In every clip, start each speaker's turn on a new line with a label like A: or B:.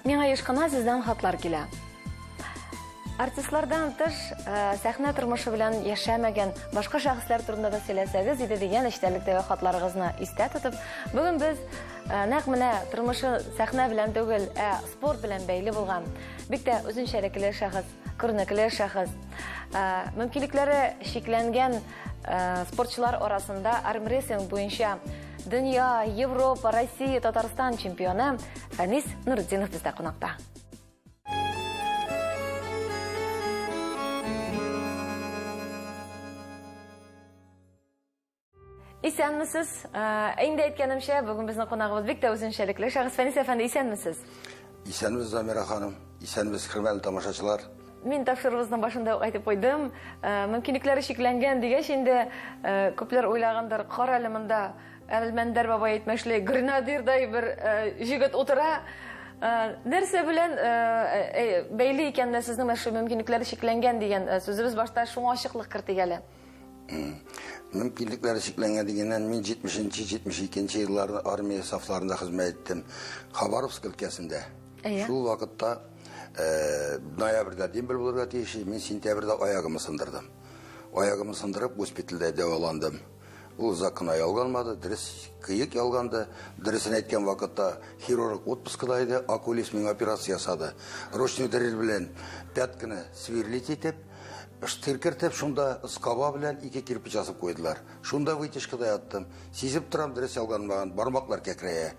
A: Миңа еш кына сездән хатлар килә. Артистлардан тыш, э, сәхнә тормышы белән яшәмәгән башка шәхесләр турында да сөйләсәгез иде дигән эчтәлектәге хатларыгызны истә тотып, бүген без э, нәкъ менә тормышы сәхнә белән түгел, ә спорт белән бәйле булган бик тә үзенчәлекле шәхес, күренекле шәхес, э, мөмкинлекләре чикләнгән спортчылар арасында армрестлинг буенча дөнья, Европа, Россия, Татарстан чемпионы Фәнис Нуртдинов бездә кунакта. Исәнмесез. Э, инде әйткәнемчә, бүген безнең кунагыбыз бик тә үзенчәлекле шәхес Фәнис әфәнде, исәнмесез.
B: Исәнмесез, Замира ханым. Исәнмесез, хөрмәтле тамашачылар.
A: Мин тапшыруыбызның башында ук әйтеп куйдым. Э, мөмкинлекләре чикләнгән дигәч инде э, күпләр уйлагандыр, кара әле монда Әлмәндәр бабай әйтмешли, гренадирдай бер җегет утыра. Нәрсә белән бәйле икән менә сезнең менә шул мөмкинлекләре чикләнгән дигән сүзебез башта шуңа ачыклык кертик әле.
B: Мөмкинлекләре чикләнгән дигәннән мин 70-72 елларда армия сафларында хезмәт иттем. Хабаровск өлкәсендә. Шул вакытта ноябрьдә дембель булырга тиеш, мин сентябрьдә аягымны сындырдым. Аягымны сындырып, госпитальдә дәваландым. Ул озак кына ялганмады, дөрес кыек ялганды. Дөресен әйткән вакытта хирург отпускада иде, окулист миңа операция ясады. Ручной дрель белән пятканы сверлить итеп, штырь кертеп, шунда скоба белән ике кирпеч асып куйдылар. Шунда вытяжкада яттым. Сизеп торам, дөрес ялганмаган, бармаклар кәкрәя.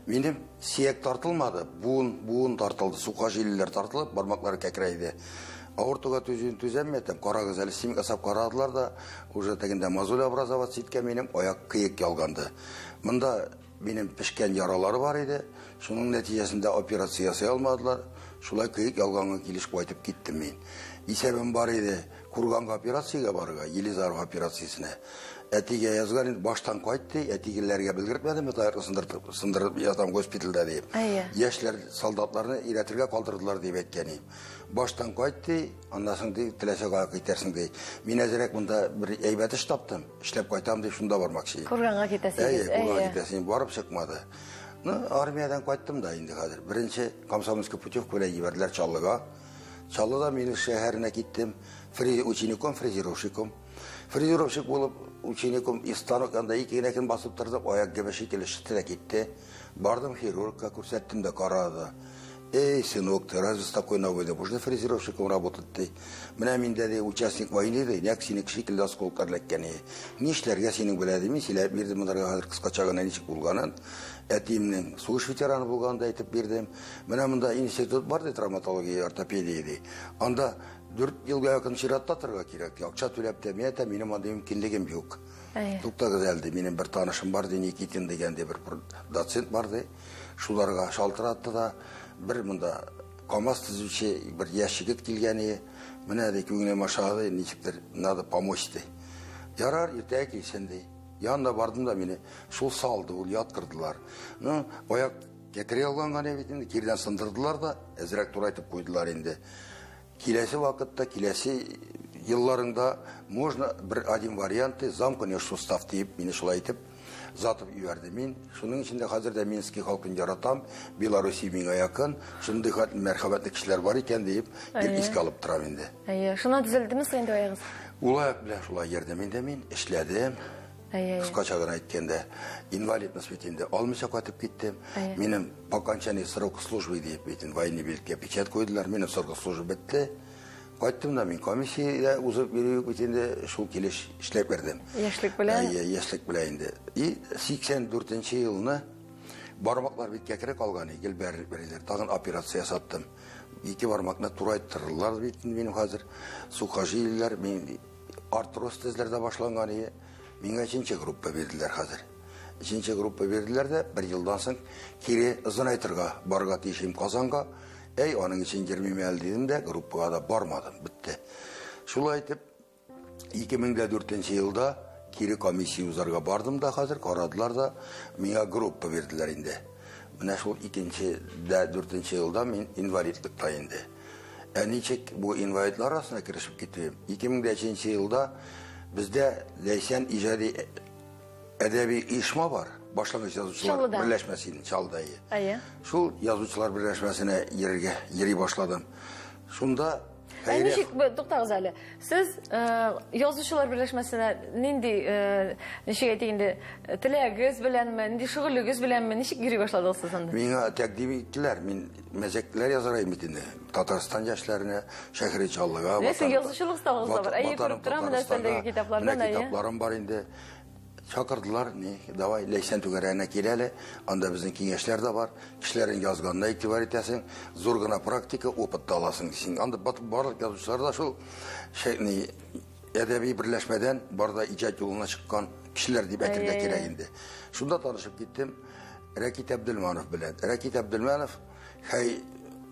B: Минем сияк тартылмады, буын, буын тартылды, сука җилеләр тартылып, бармаклар кәкрәйде. Авыртуга түзүен түзәм, әйтәм, карагыз әле, снимок ясап карадылар да, уже тегендә мозоль образоваться иткән минем аяк кыек ялганды. Монда минем пешкән яралары бар иде, шуның нәтиҗәсендә операция ясый алмадылар, шулай кыек ялганган килеш кайтып киттем мин. Исәбем бар иде, Курганга операциягә барырга, Елизаров операциясенә. Әтигә язган инде, баштан кайт ди, әтигеләргә белгертмәдем, таякны сындырып, сындырып ятам госпитальдә дип. Яшьләр солдатларны өйрәтергә калдырдылар дип әйткән идем. Баштан кайт ди, аннан соң ди, теләсә кая китәрсең ди. Мин әзрәк монда бер әйбәт эш таптым, эшләп кайтам дип шунда бармакчы идем.
A: Курганга китәсегез.
B: Әйе, Курганга китәсем, барып чыкмады. Ну, армиядән кайттым да инде хәзер. Беренче комсомольский путевка белән җибәрделәр Чаллыга. Чаллыда Минск шәһәренә киттем. Фри, учеником, фрезеровщиком. Фрезеровщик булып, учеником, и станок янында ике генә көн басып тордык, аяк гөбе шикелле шытты да китте. Бардым хирургка, күрсәттем дә карады. Эй, сынок, ты разве с такой ногой да можно фрезеровщиком работать, ди. Менә миндә ди участник войны ди, нәкъ синеке шикелле осколоклар эләккән ди. Нишләргә синең белә ди, мин сөйләп бирдем монарга хәзер кыскача гына ничек булганын. Әтиемнең сугыш ветераны булганын да әйтеп бирдем. Менә монда институт бар ди, травматология, ортопедия ди. Анда 4 елга якын чиратта торырга кирәк, акча түләп тә, мин әйтәм, минем андый мөмкинлегем юк. Туктагыз әле ди, минем бер танышым бар ди, Никитин дигән ди, бер доцент бар ди. Шуларга шалтыратты да, бер монда КАМАЗ төзүче бер яшь егет килгән иде. Менә ди, күңелем ошады, ничектер надо помочь ди. Ярар, иртәгә килсен ди. Янына бардым да мине шул салды, ул яткырдылар. Ну, аяк кәкре ялганган бит инде, кирдән сындырдылар да, әзрәк турайтып куйдылар инде. Киләсе вакытта, киләсе елларында можно бер один вариант, замкнешь сустав диеп, мине шулай итеп затып җибәрде. Мин шуның өчен дә хәзер дә Минский халкын яратам, Белоруссия миңа якын, шундый хәтле мәрхәмәтле кешеләр бар икән диеп, гел искә алып торам инде.
A: Әйе, шуннан төзәлдеме соң инде аягыз?
B: Ул аяк белән шулай йөрдем инде мин, эшләдем.
A: Әйе.
B: Кыскача гына әйткәндә, инвалидность бит инде алмыйча кайтып киттем. Минем по окончании срока службы диеп бит инде военный билеткә печать куйдылар. Минем срок службы бетте. Кайттым да мин комиссиядә узып йөрү бит инде шул килеш эшләп кердем.
A: Яшьлек белән?
B: Әйе, яшьлек белән инде. И 84 елны бармаклар бит кәкре калган, гел бәрелеп йөриләр. Тагын операция ясаттым. Ике бармакны турайттырдылар бит инде минем хәзер. Сухожилиеләр, мин артроз тезләрдә башланган иде. Миңа өченче группа бирделәр хәзер. Өченче группа бирделәр дә, бер елдан соң кире озынайтырга барырга тиеш идем Казанга. Әй, аның өчен йөрмим әле дидем дә, группага да бармадым, бетте. Шулай итеп, 2004 елда кире комиссия узарга бардым да хәзер, карадылар да, миңа группа бирделәр инде. Менә шул икенче дә дүртенче елда мин инвалидлыкта инде. Ә ничек бу инвалидлар арасына керешеп китүем? 2003 елда бездә Ләйсән иҗади әдәби оешма бар, башлангыч язучылар
A: Чаллыда.
B: берләшмәсе инде, Чаллыда. Әйе.
A: Әйе.
B: Шул язучылар берләшмәсенә йөрергә, йөри башладым. Шунда
A: Ә
B: Хәйрия
A: ничек, туктагыз әле. Сез язучылар берләшмәсенә нинди, ничек әйтик инде, теләгегез беләнме, нинди шөгылегез беләнме, ничек йөри башладыгыз сез анда?
B: Миңа тәкъдим иттеләр. Мин мәзәкләр язар идем бит инде. Татарстан яшьләренә, Шәһри Чаллыга,
A: Менә сез язучылык осталыгыз да бар. Әйе, күреп торам менә өстәлдәге китаплардан,
B: Менә
A: әйе.
B: китапларым бар инде. Чакырдылар, ни, давай, Ләйсән түгәрәгенә кил әле, анда безнең киңәшләр дә бар, кешеләрнең язганына игътибар итәсең, зур гына практика, опыт та аласың дисең. Анда барлык язучылар да шул ни, әдәби берләшмәдән бар да иҗат юлына чыккан кешеләр дип әйтергә кирәк инде. Шунда танышып киттем Рәкит Әбделманов белән. Рәкит Әбделманов хәй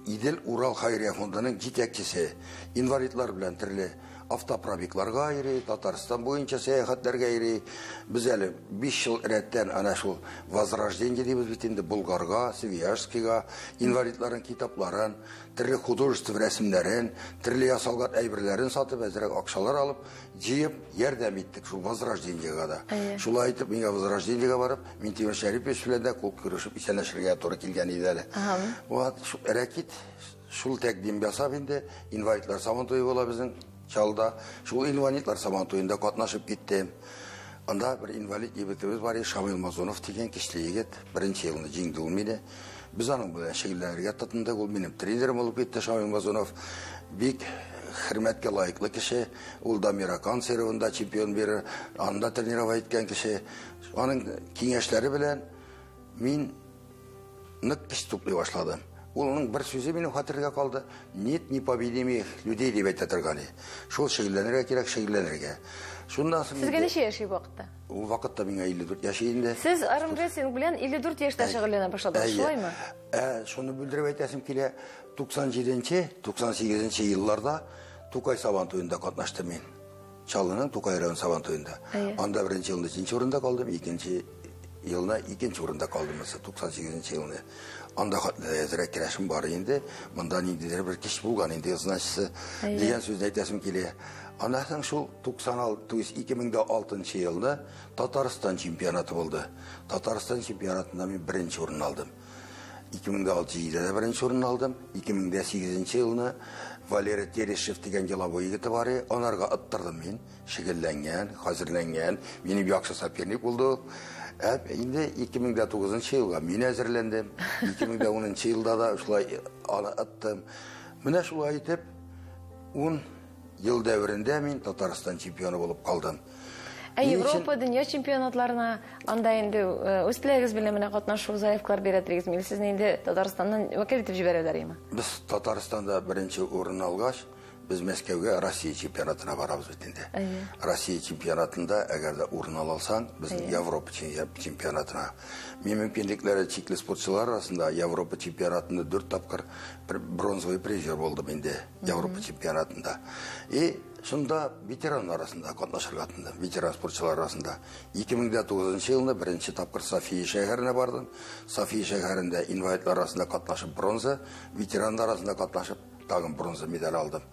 B: Идел Урал хәйрия фондының җитәкчесе. Инвалидлар белән төрле автопробегларга йөри, Татарстан буенча сәяхәтләргә йөри. Без әле 5 ел рәттән әнә шул Возрождение дибез бит инде, Болгарга, Свияжскийга инвалидларның китапларын, төрле художество рәсемнәрен, төрле ясалган әйберләрен сатып, әзрәк акчалар алып, җыеп, ярдәм иттек шул Возрождениега да. Шулай итеп, миңа Возрождениега барып, Минтимер Шәрипович белән дә кул күрешеп исәнләшергә туры килгән иде әле. Вот, шул Рәкит шул тәкъдим ясап инде, инвалидлар сабантуе була безнең Чаллыда. Шул инвалидлар сабантуенда катнашып киттем. Анда бер инвалид егетебез бар иде, Шамил Мазунов дигән көчле егет. Беренче елны җиңде ул мине. Без аның белән шөгыльләнергә тотындык. Ул минем тренерым булып китте, Шамил Мазунов. Бик хөрмәткә лаеклы кеше. Ул Дамира Канцеровында чемпион бирер, анда тренировать иткән кеше. Аның киңәшләре белән мин нык көч туплый башладым. Ул бер сүзе минем хәтергә калды. Нет непобедимых людей дип әйтә торган иде. Шул шөгыльләнергә кирәк, шөгыльләнергә. Шуннан соң
A: Сезгә ничә яшь бу вакытта?
B: Ул вакытта миңа 54 яшь инде.
A: Сез армрестлинг белән 54 яшьтә шөгыльләнә башладыгыз, шулаймы?
B: Шуны белдереп әйтәсем килә, 97-нче, 98-нче елларда Тукай Сабан туенда катнаштым мин. Чаллының Тукай район Сабан туенда. Анда беренче елны өченче урында калдым, икенче елны икенче урында калдым, мәсәлән, 98-нче елны. Анда хәтле әзрәк көрәшем бар инде. Монда ниндидер бер кич булган инде, значит, дигән сүзне әйтәсем килә. Аннан соң шул 96, то есть 2006 елны Татарстан чемпионаты булды. Татарстан чемпионатында мин беренче урын алдым. 2006 елда да беренче урын алдым. 2008 елны Валерий Терешев дигән Елабуй егете бар иде. Анарга оттырдым мин. Шөгыльләнгән, хәзерләнгән. Минем яхшы соперник булды ул. Ә инде 2009 елга мин әзерләндем. 2010 елда да шулай аны оттым. Менә шулай итеп 10 ел дәверендә мин Татарстан чемпионы булып калдым.
A: Ә Европа, дөнья чемпионатларына анда инде үз теләгегез белән менә катнашу заявкалар бирә дигезме? Или сезне инде Татарстаннан вәкил итеп җибәрәләр име?
B: Без Татарстанда беренче урын алгач, без Мәскәүгә Россия чемпионатына барабыз бит инде. Россия чемпионатында әгәр дә урын ала алсаң, без Европа чемпионатына. Мин мөмкинлекләре чикле спортчылар арасында Европа чемпионатында 4 тапкыр бронзовый призер булдым инде Европа чемпионатында. И шунда ветераннар арасында катнашырга тотындым, ветеран спортчылар арасында. 2009 елны беренче тапкыр София шәһәренә бардым. София шәһәрендә инвалидлар арасында катнашып бронза, ветераннар арасында катнашып тагын бронза медаль алдым.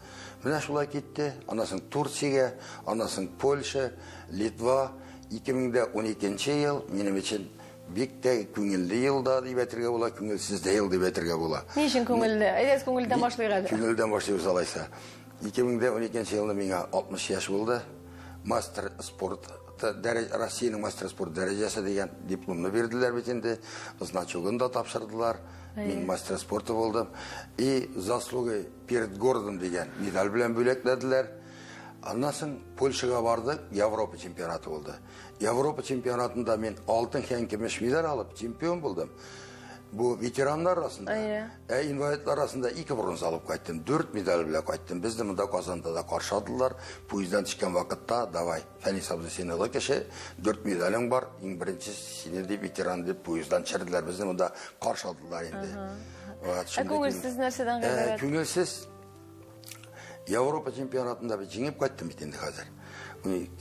B: Менә шулай китте. Аннан соң Турциягә, аннан соң Польша, Литва. 2012 ел минем өчен бик тә күңелле ел да дип әйтергә була, күңелсез дә ел дип әйтергә була.
A: Ни өчен күңелле? Әйдәгез күңелдән башлыйк әле.
B: Күңелдән башлыйбыз алайса. 2012 елны миңа 60 яшь булды. Мастер спорт, Россиянең мастер спорт дәрәҗәсе дигән дипломны бирделәр бит инде. Значогын да тапшырдылар. Мин мастер спорта булдым. И заслуги перед городом дигән медаль белән бүләкләделәр. Аннан соң Польшага бардык, Европа чемпионаты булды. Европа чемпионатында мин алтын һәм көмеш медаль алып чемпион булдым. Бу ветераннар арасында, ә инвалидлар арасында 2 бронза алып кайттым, 4 медаль белән кайттым. Безне монда Казанда да каршы алдылар. Поезддан төшкән вакытта, давай, Фәнис абзый, син олы кеше, 4 медалең бар, иң беренче сине дип ветеран дип поезддан төшерделәр. Безне монда каршы алдылар инде.
A: Вот, Ә күңелсез нәрсәдән гыйбарәт?
B: Күңелсез Европа чемпионатында бит җиңеп кайттым бит инде хәзер.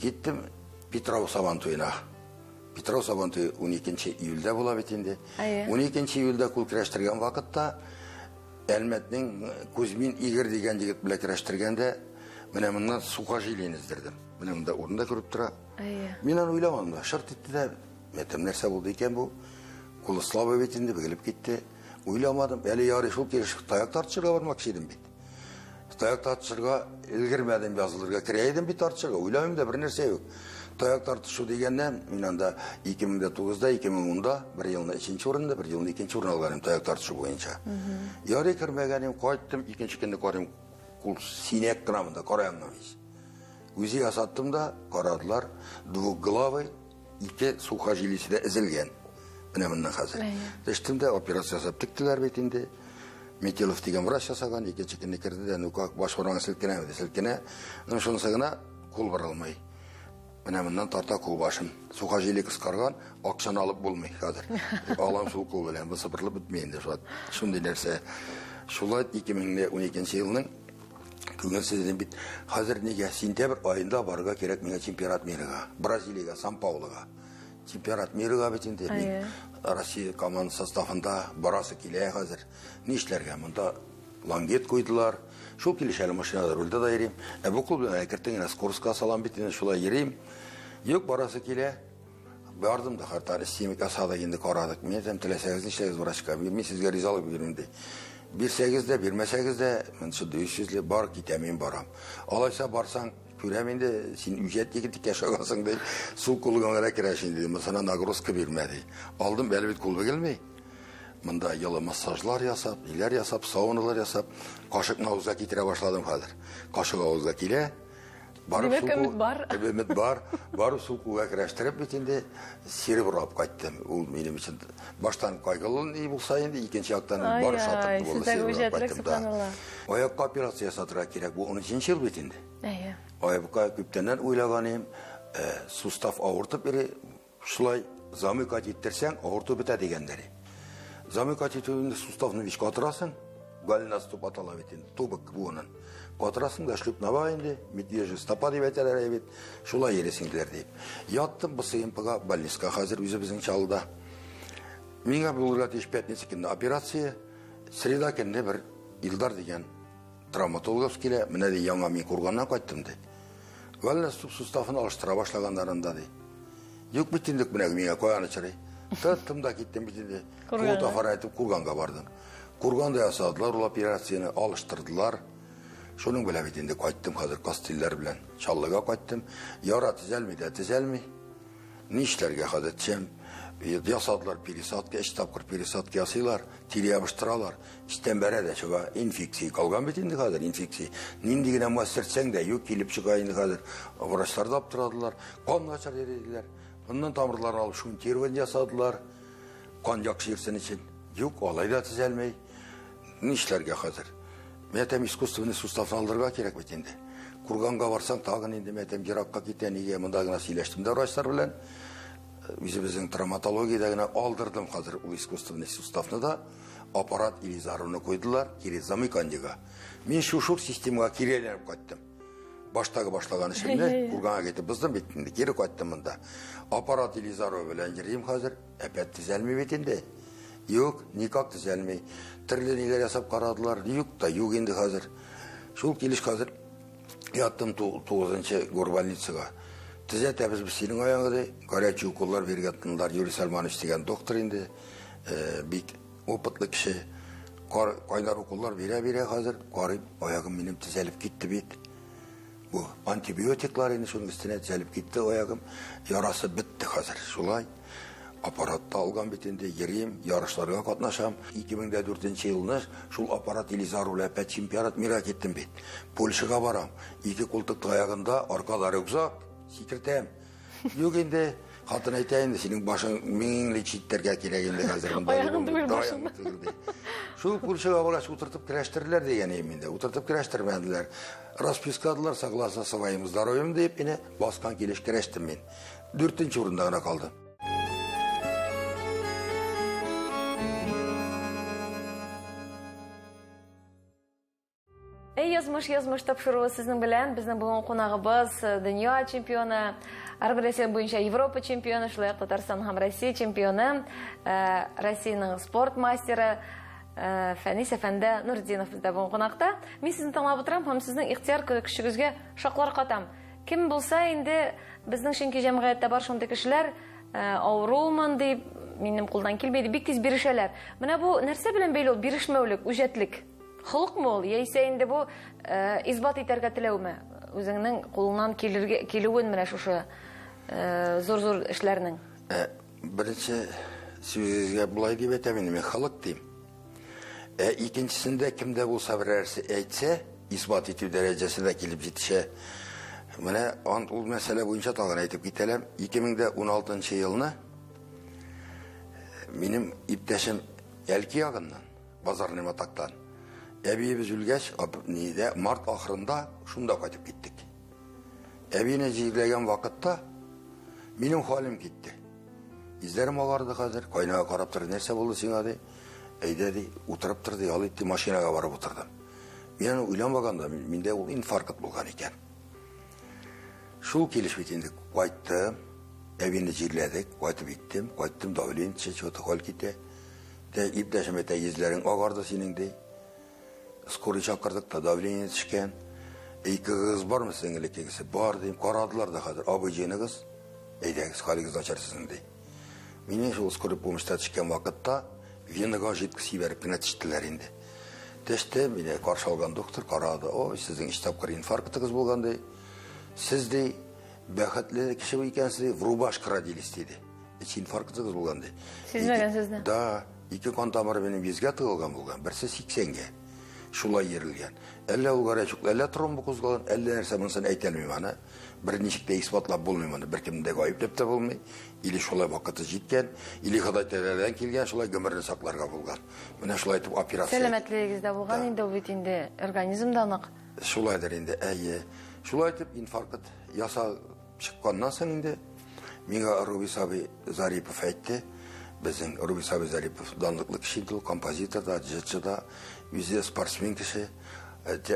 B: Киттем Петров Сабан туена. Петров Сабан туе 12 июльдә була бит инде. 12 июльдә кул көрәштергән вакытта Әлмәтнең Кузьмин Игорь дигән егет белән көрәштергәндә менә моннан сухожилиене өздердем. Менә монда урында күреп тора.
A: Әйе.
B: Мин аны уйламадым да. Шырт итте дә, әйтәм, нәрсә булды икән бу? Кулы слабый бит инде, бөгелеп китте. Уйламадым. Әле ярый шул килеш таяк тартышырга бармакчы идем бит. Таяк тартышырга өлгермәдем, язылырга керә идем бит тартышырга. Уйламыйм да, бер нәрсә юк. Таяк тартышу дигәннән, мин анда 2009-да, 2010-да бер елны өченче урында, бер елны икенче урын алган идем таяк тартышу буенча. Ярый кермәгән идем, кайттым, икенче көнне карыйм, кул синәк кына монда, караям ич. Үзе ясаттым да, карадылар, двухглавый, ике сухожилиесе дә өзелгән. Менә моннан хәзер. Төштем дә, операция ясап тектеләр бит инде. Метилов дигән врач ясаган, икенче көнне керде дә, ну как, баш бармагы селкенә, диде, селкенә. Ну, шунысы гына кул борылмый. Менә моннан тарта кул башын. Сухожилие кыскарган, акчаны алып булмый хәзер. Алам шул кул белән, бу сыпырылып бетми инде шулай. Шундый нәрсә. Шулай 2012 елның күңелсез идем бит. Хәзер нигә сентябрь аенда барырга кирәк миңа чемпионат мирга, Бразилиягә, Сан-Паулога. Чемпионат мирга бит инде. Мин Россия команда составында барасы килә хәзер. Нишләргә? Монда лангет куйдылар. Шул килеш әле машинада рульдә дә йөрим. Ә бу кул белән әкертен генә скоростька салам бит инде, шулай йөрим. Юк, барасы килә. Бардым да хәтта симик ясадык инде, карадык. Мин әйтәм, теләсәгез нишләгез врачка. Мин сезгә ризалык бирәм ди. Бирсәгез дә, бирмәсәгез дә, монысы 400 ле бар, китәм мин барам. Алайса барсаң, күрәм инде, син үҗәт егет икән шагасың ди. Сул кулыңа гына керәш инде, монысына нагрузка бирмә ди. Алдым, әле бит кул бөгелми. Монда йылы массажлар ясап, ниләр ясап, сауналар ясап, кашыкны авызга китерә башладым хәзер. Кашык авызга килә.
A: Барып Димәк, өмет бар.
B: Өмет бар. Барып сул кулга керәштереп бит инде серебро алып кайттым. Ул минем өчен баштан кайгылы ни булса инде, икенче яктан бар шатлык булды.
A: Сездәге үҗәтлек, субханалла.
B: Аякка операция ясатырга кирәк. Бу 13 ел бит инде.
A: Әйе.
B: Аякка күптәннән уйлаган идем. Сустав авыртып йөри. Шулай замыкать иттерсәң, авырту бетә дигәннәр. Замыкать итү инде суставны бич катырасың, голеностоп атала бит инде, тубык буынын. Катырасың да шлюп наба инде, медвежья стопа дип әйтәләр бит. Шулай йөрисең диләр дип. Яттым БСМПга, больницага хәзер үзебезнең Чаллыда. Миңа булырга тиеш пятница көнне операция, среда көнне бер Илдар дигән травматолог килә, менә ди яңа мин Курганнан кайттым ди. Голеностоп суставын алыштыра башлаганнар анда ди. Юк бит инде менә миңа каян очрый. Тоттым да киттем бит инде.
A: Курганга.
B: Кул әйтеп Курганга бардым. Курганда ясадылар ул операцияне, алыштырдылар. Шуның белән бит инде кайттым хәзер костыльләр белән. Чаллыга кайттым. Яра төзәлми дә төзәлми. Нишләргә хәзер төшәм? Ясадылар пересадка, өч тапкыр пересадка ясыйлар, тире ябыштыралар. Эчтән бәрә дә чыга, инфекция калган бит инде хәзер, инфекция. Нинди генә мазь сөртсәң дә, юк, килеп чыга инде хәзер. Врачлар да аптырадылар, кан начар йөри диделәр. Моннан тамырларын алып шунтирование ясадылар, кан яхшы йөрсен өчен. Юк, алай да төзәлмәй. Нишләргә хәзер? Мин әйтәм, искусственный суставны алдырырга кирәк бит инде. Курганга барсаң, тагын инде, мин әйтәм, еракка китә, нигә монда гына сөйләштем дә врачлар белән. Үзебезнең травматологиядә генә алдырдым хәзер ул искусственный суставны да. Аппарат Илизаровны куйдылар, кире замыканиега. Мин шушы системага кире әйләнеп кайттым. Баштагы башлаган эшемне Курганга китеп боздым бит инде, кире кайттым монда. Аппарат Илизарова белән йөрим хәзер, әпәт төзәлми бит инде. Юк, никак төзәлми. Төрле ниләр ясап карадылар, юк та юк инде хәзер. Шул килеш хәзер яттым 9-нчы горбольницага. Төзәтәбез без синең аягыңны, ди. Горячий уколлар биргән тындылар. Юрий Сальманович дигән доктор инде, бик опытлы кеше. Кайнар уколлар бирә-бирә хәзер, карыйм, аягым минем төзәлеп китте бит. Бу антибиотиклар инде шуның өстенә төзәлеп китте аягым. Ярасы бетте хәзер. Шулай аппаратта алган бит инде, йөрим, ярышларга катнашам. 2004 елны шул аппарат Елизаров белән опять чемпионат мира киттем бит. Польшага барам. Ике култык таягында, аркада рюкзак, сикертәм. Юк инде, хатын әйтә инде, синең башың миңле читтәргә кирәк инде хәзер монда.
A: Аягың түгел, башың.
B: Шул Польшага баргач утыртып керәштерделәр дигән идем инде. Утыртып керәштермәделәр. Распискадылар, согласно своим здоровьем дип, инде баскан килеш керәштем мин. 4-нче урында гына калдым.
A: Эй, язмыш, язмыш тапшыруы сезнең белән. Безнең бүген кунагыбыз дөнья чемпионы, армрестлинг буенча Европа чемпионы, шулай ук Татарстан һәм Россия чемпионы, Россиянең спорт мастеры Фәнис әфәнде Нуртдинов бездә бүген кунакта. Мин сезне тыңлап утырам һәм сезнең ихтыяр көчегезгә шаклар катам. Кем булса инде, безнең чөнки җәмгыятьтә бар шундый кешеләр, авырумын дип, минем кулдан килми дип, бик тиз бирешәләр. Менә бу нәрсә белән бәйле ул бирешмәүлек, үҗәтлек? Холыкмы ул, яисә инде бу исбат итәргә теләүме? Үзеңнең кулыңнан килергә килүен менә шушы зур-зур эшләрнең.
B: Беренче сүзегезгә болай дип әйтәм инде, мин холык дим. Ә икенчесендә кем дә булса берәрсе әйтсә, исбат итү дәрәҗәсенә килеп җитешә. Менә ул мәсьәлә буенча тагын әйтеп китәләм. 2016 елны минем иптәшем Әлки ягыннан, Базарный Матактан. Әбиебез үлгәч, нидә, март ахырында шунда кайтып киттек. Әбине җирләгән вакытта минем хәлем китте. Йөзләрем агарды хәзер, кайнага карап тор, нәрсә булды сиңа ди. Әйдә ди, утырып тор ди, ал итте, машинага барып утырдым. Мин аны уйламаганда, миндә ул инфаркт булган икән. Шул килеш бит инде кайттым, әбине җирләдек, кайтып иттем, кайттым, давление төшә, чего-то хәл китә. Дә, иптәшем әйтә, йөзләрең агарды синең ди. Скорый чакырдык та, давление төшкән. Икегез бармы сезнең элеккегесе? Бар дим, карадылар да хәзер. Абый җыеныгыз, әйдәгез, хәлегез начар сезнең ди. Мине шул скорый помощьта төшкән вакытта венага жидкость җибәреп кенә төштеләр инде. Төште, мине каршы алган доктор карады. Ой, сезнең өч тапкыр инфарктыгыз булган ди. Сез ди, бәхетле кеше икәнсез ди, в рубашке родились диде. Өч инфарктыгыз булган ди.
A: Сизмәгән сезне.
B: Да, ике кан тамыры минем йөзгә тыгылган булган, берсе 80-гә. Шулай йөрелгән. Әллә ул горячук, әллә тромб кузгалган, әллә нәрсә, монысын әйтә алмыйм аны. Берничек тә исбатлап булмый моны, беркемне дә гаепләп тә булмый. Или шулай вакыты җиткән, или Ходай Тәгаләдән килгән, шулай гомерне сакларга булган. Менә шулай итеп операция.
A: Сәламәтлегегез дә булган инде, ул бит инде организм да нык.
B: Шулайдыр инде, әйе. Шулай итеп инфаркт ясап чыкканнан соң инде миңа Рубис абый Зарипов әйтте. Безнең Рубис абый Зарипов данлыклы кеше инде ул, композитор да, җырчы да, үзе спортсмен кеше.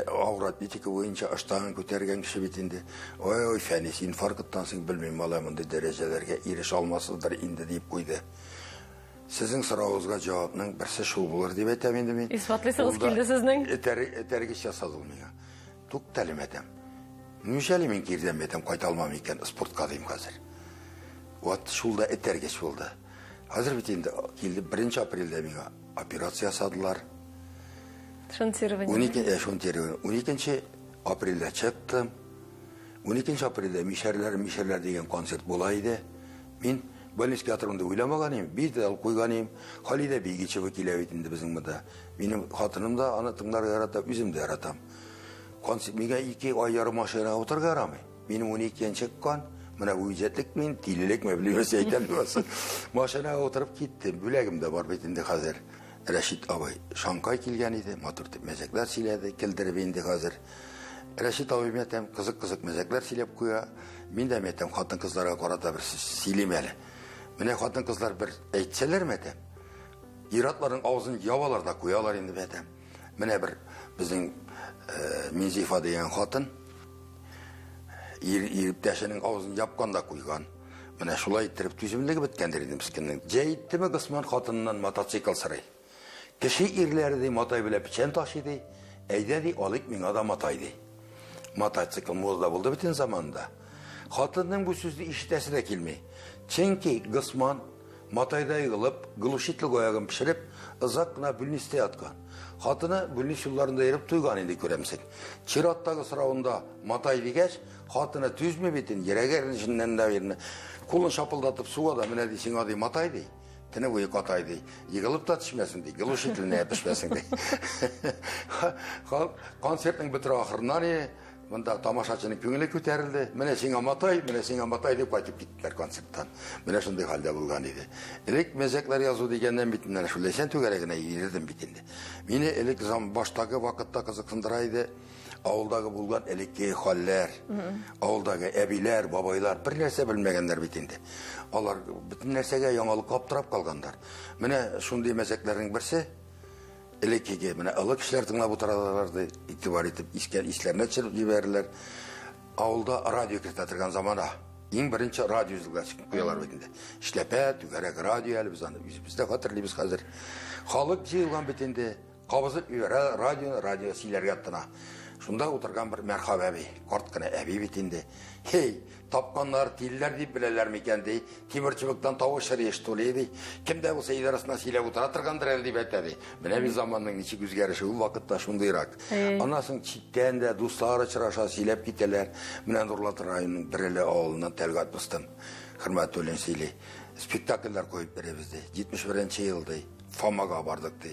B: Авыр атлетика буенча ыштанын күтәргән кеше бит инде. Ой-ой, Фәнис, инфаркттан соң белмим, малай, мондый дәрәҗәләргә ирешә алмасыздыр инде, дип куйды. Сезнең соравыгызга җавапның берсе шул булыр дип әйтәм инде мин.
A: Исбатлыйсыгыз килде сезнең.
B: Этәргеч ясады ул миңа. Туктале, мәтәм. Неужели мин кирдән мәтәм кайта алмам икән спортка дим хәзер. Вот шул да этәргеч булды. Хәзер бит инде килде 1 апрельдә миңа операция ясадылар.
A: Шунтирование.
B: 12, шунтирование. 12 апрельдә чыктым. 12 апрельдә Мишәрләр, Мишәрләр дигән концерт була иде. Мин больницага ятырмын дип уйламаган идем. Бит дә алып куйган идем. Халидә Бигичева килә бит инде безнең монда. Минем хатыным да аны тыңларга ярата, үзем дә яратам. Концерт миңа 2 ай ярым машинага утырырга ярамый. Минем 12 чыккан, менә бу үҗәтлек мин, тилелекме, белмим, әйтәм буласы. Машинага утырып киттем. Бүләгем дә бар бит инде хәзер. Рәшит абый Шанкай килгән иде, матур итеп мәзәкләр сөйләде, килдереп инде хәзер. Рәшит абый мин әйтәм, кызык-кызык мәзәкләр сөйләп куя. Мин дә әйтәм, хатын-кызларга карата бер сүз сөйлим әле. Менә хатын-кызлар бер әйтсәләр, әйтәм, ир-атларның авызын ябалар да куялар инде, әйтәм. Менә бер безнең Минзифа дигән хатын ир иптәшенең авызын япкан да куйган. Менә шулай иттереп түземлеге беткәндер инде мескеннең. Җәйттеме Госман хатыныннан мотоцикл сорый. Кеше ирләре ди, матай белән печән ташый ди. Әйдә ди, алыйк миңа да матай ди. Мотоцикл мода булды бөтен заманда. Хатынның бу сүзне ишетәсе дә килми. Чөнки Госман матайда егылып, глушитель аягын пешереп, озак кына бүлнистә яткан. Хатыны бүлнис юлларында йөреп туйган инде күрәмсең. Чираттагы соравында матай дигәч, хатыны түзми бит инде, йөрәге әрнешеннән дә бирне. Кулын шапылдатып суга да менә ди, сиңа ди матай ди. Төне буе катай ди. Егылып та төшмәсен ди, глушительне пешмәсен ди. Концертның бетерү ахырыннан монда тамашачының күңеле күтәрелде. Менә сиңа матай, менә сиңа матай дип кайтып киттеләр концерттан. Менә шундый хәлдә булган иде. Элек мәзәкләр язу дигәннән бит менә шул Ләйсән түгәрәгенә йөрдем бит инде. Мине элек баштагы вакытта кызыксындыра иде авылдагы булган элекке хәлләр. Авылдагы әбиләр, бабайлар бер нәрсә белмәгәннәр бит инде. Алар бөтен нәрсәгә яңалыкка аптырап калганнар. Менә шундый мәзәкләрнең берсе элеккеге, менә олы кешеләр тыңлап утыралар ди, игътибар итеп, искә исләренә төшереп җибәрерләр. Авылда радио кертә торган замана. Иң беренче радио өзелгән куялар бит инде. Эшләпә, түгәрәк радио әле без аны үзебез дә хәтерлибез хәзер. Халык җыелган бит инде. Кабызып җибәрә радио, радио сөйләргә тотына. Шунда утырган бер мәрхаб әби, карт кына әби бит инде. Хей, тапканнар тилләр дип беләләр микән ди. Тимер чыбыктан тавыш чыгый что ли ди. Кем дә булса өй арасында сөйләп утыра торгандыр әле дип әйтә ди. Менә бит заманның ничек үзгәреше, ул вакытта шундыйрак. Аннан соң читтән дә дуслар очраша, сөйләп китәләр. Менә Нурлат районының Береле авылыннан Тәлгать дустым Хөрмәтуллин сөйли. Спектакльләр куеп бирәбез ди. 71 нче ел ди. Фомага бардык ди.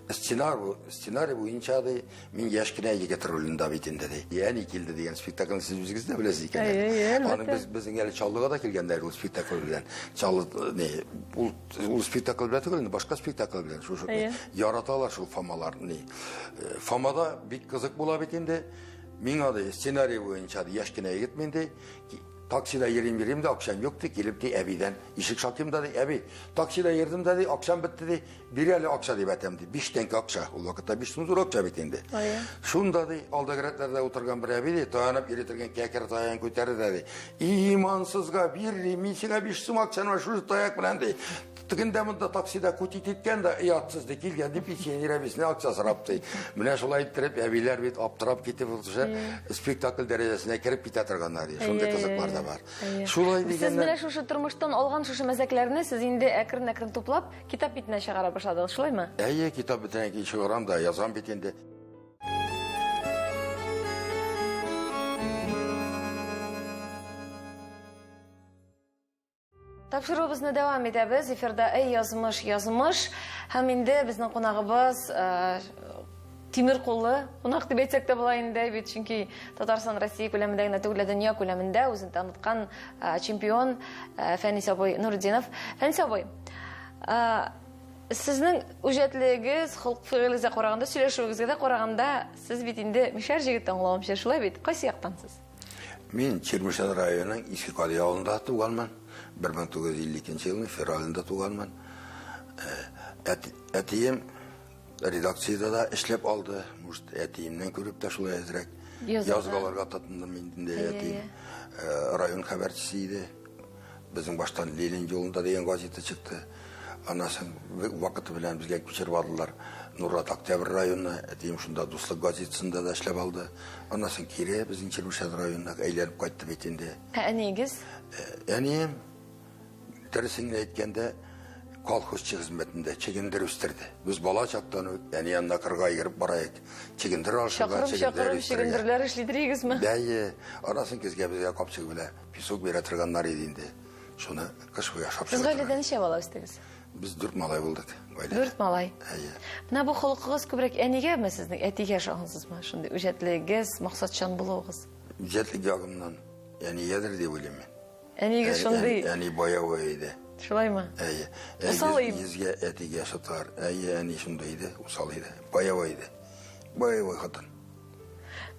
B: Сценарий, сценарий буенча ди, мин яшь кенә егет ролендә бит инде ди. Әни килде дигән спектакльне сез үзегез дә беләсез икән. Аның без безнең әле Чаллыга да килгәннәр ул спектакль белән. Чаллы не, ул ул спектакль белән түгел, башка спектакль белән. Шушы яраталар шул Фомалар ни. Э, Фомада бик кызык була бит инде. Миңа ди сценарий буенча ди яшь кенә егет мин ди. Таксида йөрим йөрим дә акчам юк ди, килеп ди әбидән ишек шакыйм да ди, әби, таксида йөрдем дә ди, акчам бетте ди, бир әле акча дип әйтәм ди. 5 тәңкә акча. Ул вакытта 5 сум зур акча бит инде. Шунда ди, алдагы рәтләрдә утырган бер әби ди, таянып йөри торган кәкре таягын күтәрде дә ди. Имансызга бир ди, мин сиңа 5 сум акчаны шушы таяк белән ди. Тегендә монда таксида кутить иткән дә оятсыз ди, килгән ди пенсионер әбисенә акча сорап ди. Менә шулай иттереп әбиләр бит аптырап китеп шушы спектакль дәрәҗәсенә кереп китә торганнар. Шундый кызыклар да бар. Шулай
A: дигәндә. Сез менә шушы тормыштан алган шушы мәзәкләрне сез инде әкрен-әкрен туплап китап битенә чыгара башладыгыз, шулаймы?
B: Әйе, китап битенә чыгарам да язам бит инде.
A: Тапшыруыбызны дәвам итәбез. Эфирда Эй, язмыш, язмыш. Һәм инде безнең кунагыбыз э, тимер куллы кунак дип әйтсәк тә була инде бит, чөнки Татарстан Россия күләмендә генә түгел, ә дөнья күләмендә үзен таныткан э, чемпион э, Фәнис абый Нуртдинов. Фәнис абый, сезнең үҗәтлегегез, холык-фигылегезгә караганда, сөйләшүегезгә дә караганда, сез бит инде мишәр җегете аңлавымча, шулай бит? Кайсы яктан сез?
B: Мин Чирмешән районының Иске Кади авылында туганмын. 1952 елның февралендә туганмын. Э, әтием редакциядә дә эшләп алды. Может, әтиемнән күреп тә шулай әзрәк язгаларга тотындым инде әтием. Э, район хәбәрчесе иде. Безнең баштан Ленин юлында дигән газета чыкты. Аннан соң вакыты белән безгә күчереп алдылар. Нурлат Октябрь районы, әтием шунда Дуслык газетасында да эшләп алды. Аннан соң кире безнең Чирмешән районына әйләнеп кайтты бит инде.
A: Ә әниегез?
B: Э, әнием, дөресен генә әйткәндә, колхозчы хезмәтендә чегендер үстерде. Без бала чактан ук әни янына кырга йөреп бара идек. Чегендер алышырга,
A: чегендер үстерергә. Чегендерләр эшлидер идегезме?
B: Әйе. Аннан соң көзгә безгә капчык белән Песок бирә торганнар иде инде. Шуны кыш буе ашап
A: Сез гаиләдә ничә бала үстегез?
B: Без дүрт малай булдык
A: гаиләдә. Дүрт малай.
B: Әйе.
A: Менә бу холкыгыз күбрәк әнигәме сезнең, әтигә ошагансызмы? Шундый үҗәтлегегез, максатчан булуыгыз.
B: Үҗәтлек ягыннан әнигәдер дип уйлыйм мин.
A: Әнигез шундый.
B: Әни боевой иде.
A: Шулаймы?
B: Әйе.
A: Усал иде.
B: Йөзгә әтигә шытар. Әйе, әни шундый иде, усал иде. Боевой иде. Боевой хатын.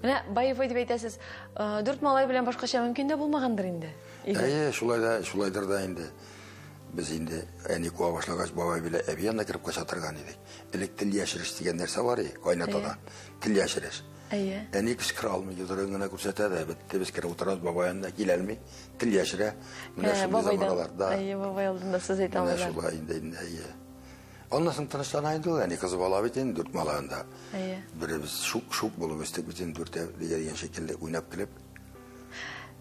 A: Менә боевой дип әйтәсез. Э, дүрт малай белән башкача мөмкин дә булмагандыр инде.
B: Әйе, шулай да, шулайдыр да инде. Без инде әни куа башлагач, бабай белән әби янына кереп кача торган идек. Элек тел яшереш дигән нәрсә бар иде, кайнатадан. Тел яшереш.
A: Әйе.
B: Әни кычкыра алмый, йодрыгын гына күрсәтә дә, бетте, без кереп утырабыз, бабай янына килә алмый, тел яшерә. Менә
A: э,
B: шундый заманаларда.
A: Әйе, бабай алдында сүз әйтә
B: алмыйлар. Менә шулай инде, әйе. Аннан соң тынычлана инде ул, әни кызы бала бит инде, дүрт малай анда.
A: Әйе.
B: Беребез шук-шук булып үстек бит инде дүртәү дигән шикелле уйнап көлеп.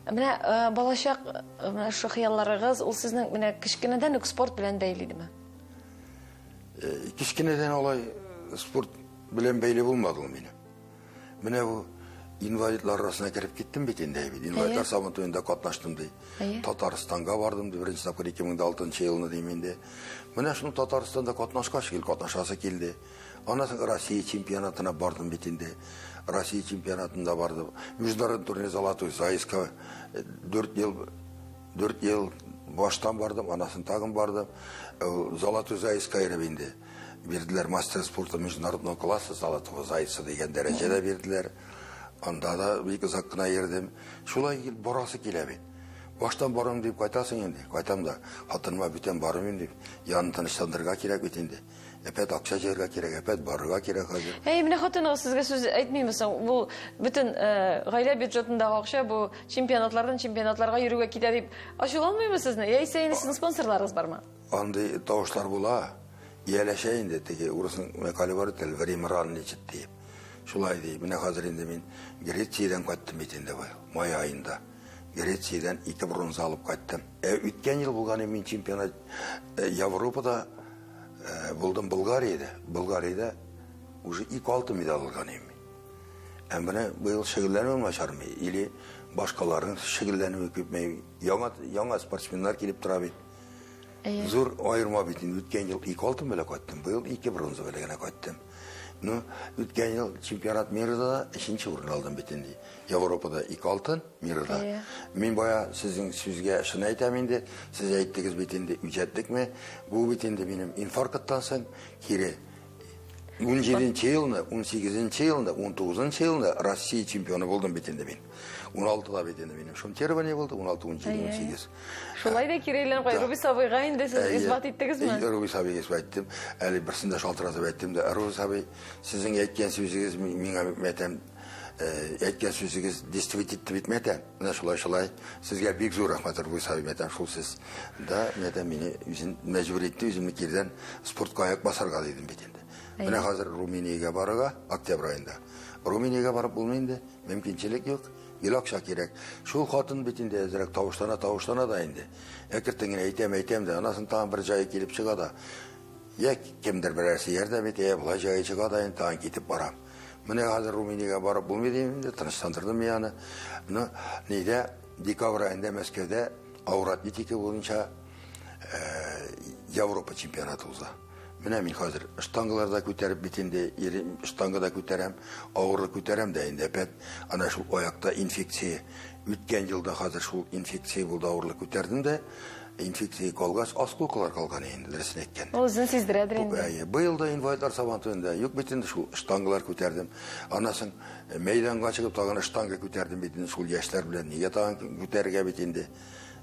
A: Менә э, балачак, э, менә шушы хыялларыгыз, ул сезнең менә кечкенәдән үк спорт белән бәйле идеме?
B: Э, кечкенәдән алай спорт белән бәйле булмады ул минем. Менә бу инвалидлар арасына кереп киттем бит инде бит. Инвалидлар сабын туенда катнаштым ди. Татарстанга бардым ди беренче тапкыр 2006 елны дим инде. Менә шуны Татарстанда катнашкач гел катнашасы килде. Аннан соң Россия чемпионатына бардым бит инде. Россия чемпионатында бардым. Международный турнир Золотой Заиска 4 ел 4 ел баштан бардым, аннан соң тагын бардым. Э, Золотой Заиска иреп инде. Бирделәр мастер спорта международного класса Золотого Зайца дигән дәрәҗә дә бирделәр. Анда да бик озак кына йөрдем. Шулай барасы килә бит. Баштан барам дип кайтасың инде. Кайтам да, хатыныма бүтән бармыйм дип, янын тынычландырырга кирәк бит инде. Әпәт акча җыярга кирәк, әпәт барырга кирәк хәзер.
A: Әй, менә хатыныгыз сезгә сүз әйтмиме соң? Бу бөтен э, гаилә бюджетындагы акча бу чемпионатлардан чемпионатларга йөрүгә китә дип ачуланмыймы сезне? Яисә инде сезнең спонсорларыгыз бармы?
B: Андый тавышлар була, ияләшә инде, теге урысның мәкале бар бит әле, время ран лечит диеп. Шулай ди. Менә хәзер инде мин Грециядән кайттым бит инде быел, май аенда. Грециядән ике бронза алып кайттым. Ә үткән ел булган мин чемпионат Европада булдым Болгариядә. Болгариядә уже ике алтын медаль алган идем мин. Ә менә быел шөгыльләнүем начармы или башкаларның шөгыльләнүе күпме? Яңа яңа спортсменнар килеп тора бит. Зур аерма бит инде. Үткән ел ике алтын белән кайттым, быел ике бронза белән генә кайттым. Ну, үткән ел чемпионат мирада да өченче урын алдым бит инде. Европада ике алтын, мирада. Мин бая сезнең сүзгә шуны әйтәм инде, сез әйттегез бит инде, үҗәтлекме? Бу бит инде минем инфаркттан соң кире 17 елны, 18 елны, 19 елны Россия чемпионы булдым бит инде мин. 16-да бит инде минем шунтирование булды, 16, 17, 18.
A: Шулай да кире әйләнеп кай, Рубис абыйга инде сез исбат иттегезме?
B: Рубис абыйга исбат иттем. Әле берсендә шалтыратып әйттем дә, Рубис абый, сезнең әйткән сүзегез миңа мәтәм, әйткән сүзегез действовать итте бит мәтәм. Менә шулай шулай. Сезгә бик зур рәхмәт, Рубис абый, мәтәм, шул сез да мәтәм мине үзен мәҗбүр итте, үземне кирдән спортка аяк басарга дидем бит инде. Менә хәзер Румыниягә барырга, октябрь аенда. Румыниягә барып булмый инде, мөмкинчелек юк. Гел акча кирәк. Шул хатын бит инде әзрәк тавышлана, тавышлана да инде. Әкертен генә әйтәм, әйтәм дә, анасын тагын бер җае килеп чыга да. Я кемдер берәрсе ярдәм итә, я болай җае чыга да инде тагын китеп барам. Менә хәзер Румыниягә барып булмый дим инде, тынычландырдым мин аны. Ну, нидә, декабрь аенда Мәскәүдә авыр атлетика буенча Европа чемпионаты уза. Менә мин хәзер штангалар да күтәреп бит инде, штанга да күтәрәм, авырлык күтәрәм дә инде әпәт. Ана шул аякта инфекция. Үткән елда хәзер шул инфекция булды, авырлык күтәрдем дә, инфекция калгач, осколкалар калган инде, дөресен әйткәндә.
A: Ул үзен сиздерәдер инде.
B: Әйе, быел да инвалидлар сабантуенда юк бит инде шул штангалар күтәрдем. Аннан соң мәйданга чыгып тагын штанга күтәрдем бит инде шул яшьләр белән. Нигә тагын күтәрергә бит инде?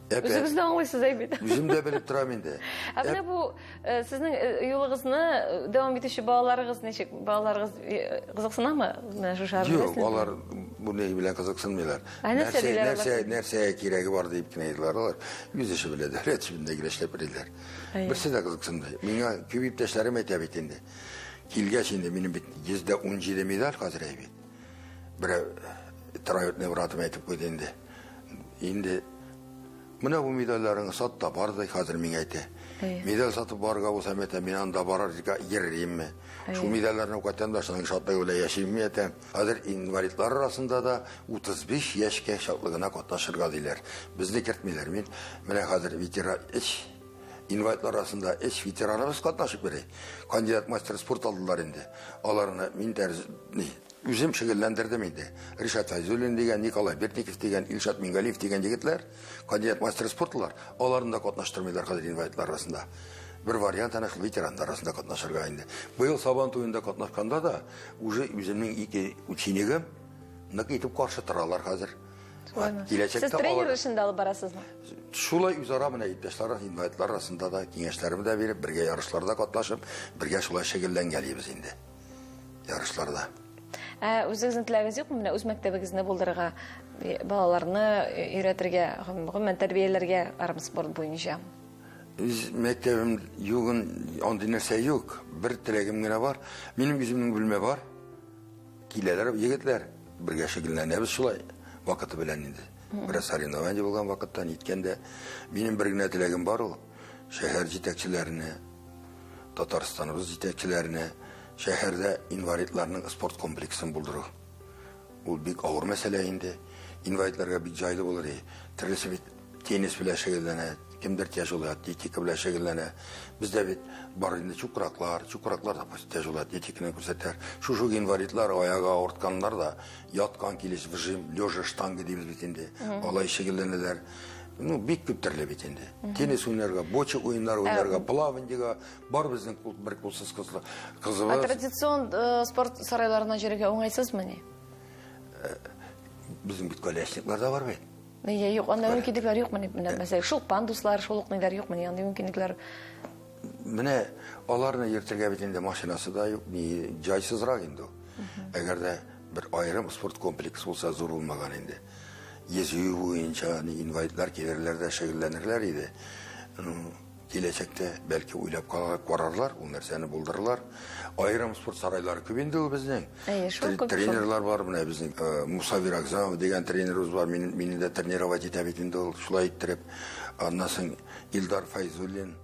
A: Әпәт. Үзегез дә аңлыйсыз әй бит.
B: Үзем дә белеп торам инде.
A: Ә менә бу сезнең юлыгызны дәвам итүче балаларыгыз ничек? Балаларыгыз кызыксынамы менә шушы
B: Юк, алар бу ни белән кызыксынмыйлар.
A: Нәрсә диләр?
B: Нәрсә, нәрсә кирәге бар дип кенә әйтәләр алар. Үз эше белән дәүләт эшендә генә эшләп йөриләр. Берсе дә кызыксынмый. Миңа күп иптәшләрем әйтә бит инде. Килгәч инде минем бит 117 медаль хәзер әй бит. Берәү троюродный братым әйтеп куйды инде. Инде менә бу медальләреңне сат та бар ди, хәзер миңа әйтә. Медаль сатып барырга булса, әйтә, мин анда барырга йөрримме? Шул медальләрне укытам да, шуның шатлыгы белән яшимме, әйтәм. Хәзер инвалидлар арасында да 35 яшькә чаклы гына катнашырга диләр. Безне кертмиләр. Мин менә хәзер ветеран эш инвалидлар арасында эш ветераныбыз катнашып йөри. Кандидат мастер спорт алдылар инде. Аларны мин дәрес Үзем шөгыльләндердем инде. Ришат Фәйзуллин дигән, Николай Бердников дигән, Илшат Мингалиев дигән егетләр, кандидат мастер спортлар, аларны да катнаштырмыйлар хәзер инвалидлар арасында. Бер вариант әнә шул ветераннар арасында катнашырга инде. Быел Сабан туенда катнашканда да уже үземнең ике ученигым нык итеп каршы торалар хәзер.
A: Киләчәктә Сез тренер эшен дә алып барасызмы?
B: Шулай үзара менә иптәшләр, инвалидлар арасында да киңәшләремне дә биреп, бергә ярышларда катнашып, бергә шулай шөгыльләнгәлибез инде. Ярышларда.
A: Ә үзегезнең теләгегез юкмы менә үз мәктәбегезне булдырырга, балаларны өйрәтергә, гомумән тәрбияләргә армспорт буенча?
B: Үз мәктәбем югын, андый нәрсә юк. Бер теләгем генә бар. Минем үземнең бүлмә бар. Киләләр егетләр, бергә шөгыльләнәбез шулай вакыты белән инде. Бераз соревнование булган вакытта ниткәндә минем бер генә теләгем бар ул. Шәһәр җитәкчеләренә, Татарстаныбыз җитәкчеләренә шәһәрдә инвалидларның спорт комплексын булдыру. Ул бик авыр мәсьәлә инде. Инвалидларга бик җайлы булыр иде. Төрлесе бит теннис белән шөгыльләнә, кемдер тяжелый атлетика белән шөгыльләнә. Бездә бит бар инде чукраклар, чукраклар да тяжелый атлетиканы күрсәтәләр. Шушы ук инвалидлар, аягы авыртканнар да яткан килеш выжим, лежа штанга дибез бит инде. Алай шөгыльләнәләр. Ну, бик күп төрле бит инде. Теннис уйнарга, боча уеннары уйнарга, плаваньега бар безнең бер кулсыз кызлы кызыбыз.
A: Ә традицион спорт сарайларына йөрергә уңайсызмыни?
B: Безнең бит колясниклар да бар бит.
A: Нигә юк, анда мөмкинлекләр юкмыни? Менә мәсәлән, шул пандуслар, шул ук ниләр юкмыни? Андый мөмкинлекләр.
B: Менә аларны йөртергә бит инде машинасы да юк, ни җайсызрак инде ул. Әгәр дә бер аерым спорт комплексы булса, зур булмаган инде. Йөзү буенча ни инвалидлар килерләр дә шөгыльләнерләр иде. Ну, Киләчәктә бәлки уйлап карарлар, ул нәрсәне булдырырлар. Аерым спорт сарайлары күп инде ул безнең.
A: Әйе, шул күп.
B: Тренерлар бар менә безнең. Мусавир Агзамов дигән тренерыбыз бар. Мине, мине дә тренировать итә бит инде ул шулай иттереп. Аннан соң Илдар Файзуллин,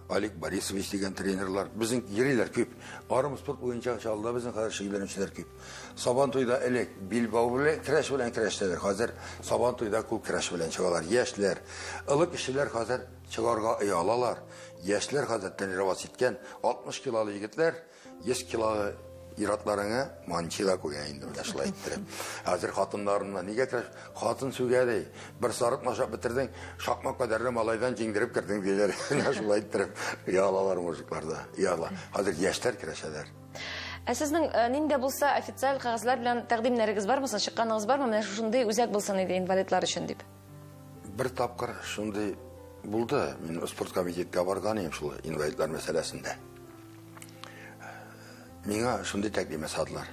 B: Алик Борисович дигән тренерлар. Безнең йөриләр күп. Арым спорт буенча Чаллыда безнең хәзер шөгыльләнүчеләр күп. Сабан туйда элек билбау белән көрәш белән көрәштәләр. Хәзер Сабан туйда күп көрәш белән чыгалар. Яшьләр, олы кешеләр хәзер чыгарга оялалар. Яшьләр хәзер тренироваться иткән 60 килолы егетләр 100 килолы иратларыңа манчила куя инде менә шулай иттереп. Хәзер хатыннарына нигә көрәш? Хатын сүгә ди. Бер сарыкны ашап бетердең, шакмак кадәрле малайдан җиңдереп кердең диләр. Менә шулай иттереп оялалар мужиклар да. Ояла. Хәзер яшьләр көрәшәләр.
A: Ә сезнең нинди дә булса официаль кәгазьләр белән тәкъдимнәрегез бармы соң? Чыкканыгыз бармы? Менә шушындый үзәк булсын иде инвалидлар өчен дип.
B: Бер тапкыр шундый булды. Мин спорт комитетка барган идем шул инвалидлар мәсьәләсендә. Миңа шундый тәкъдим ясадылар.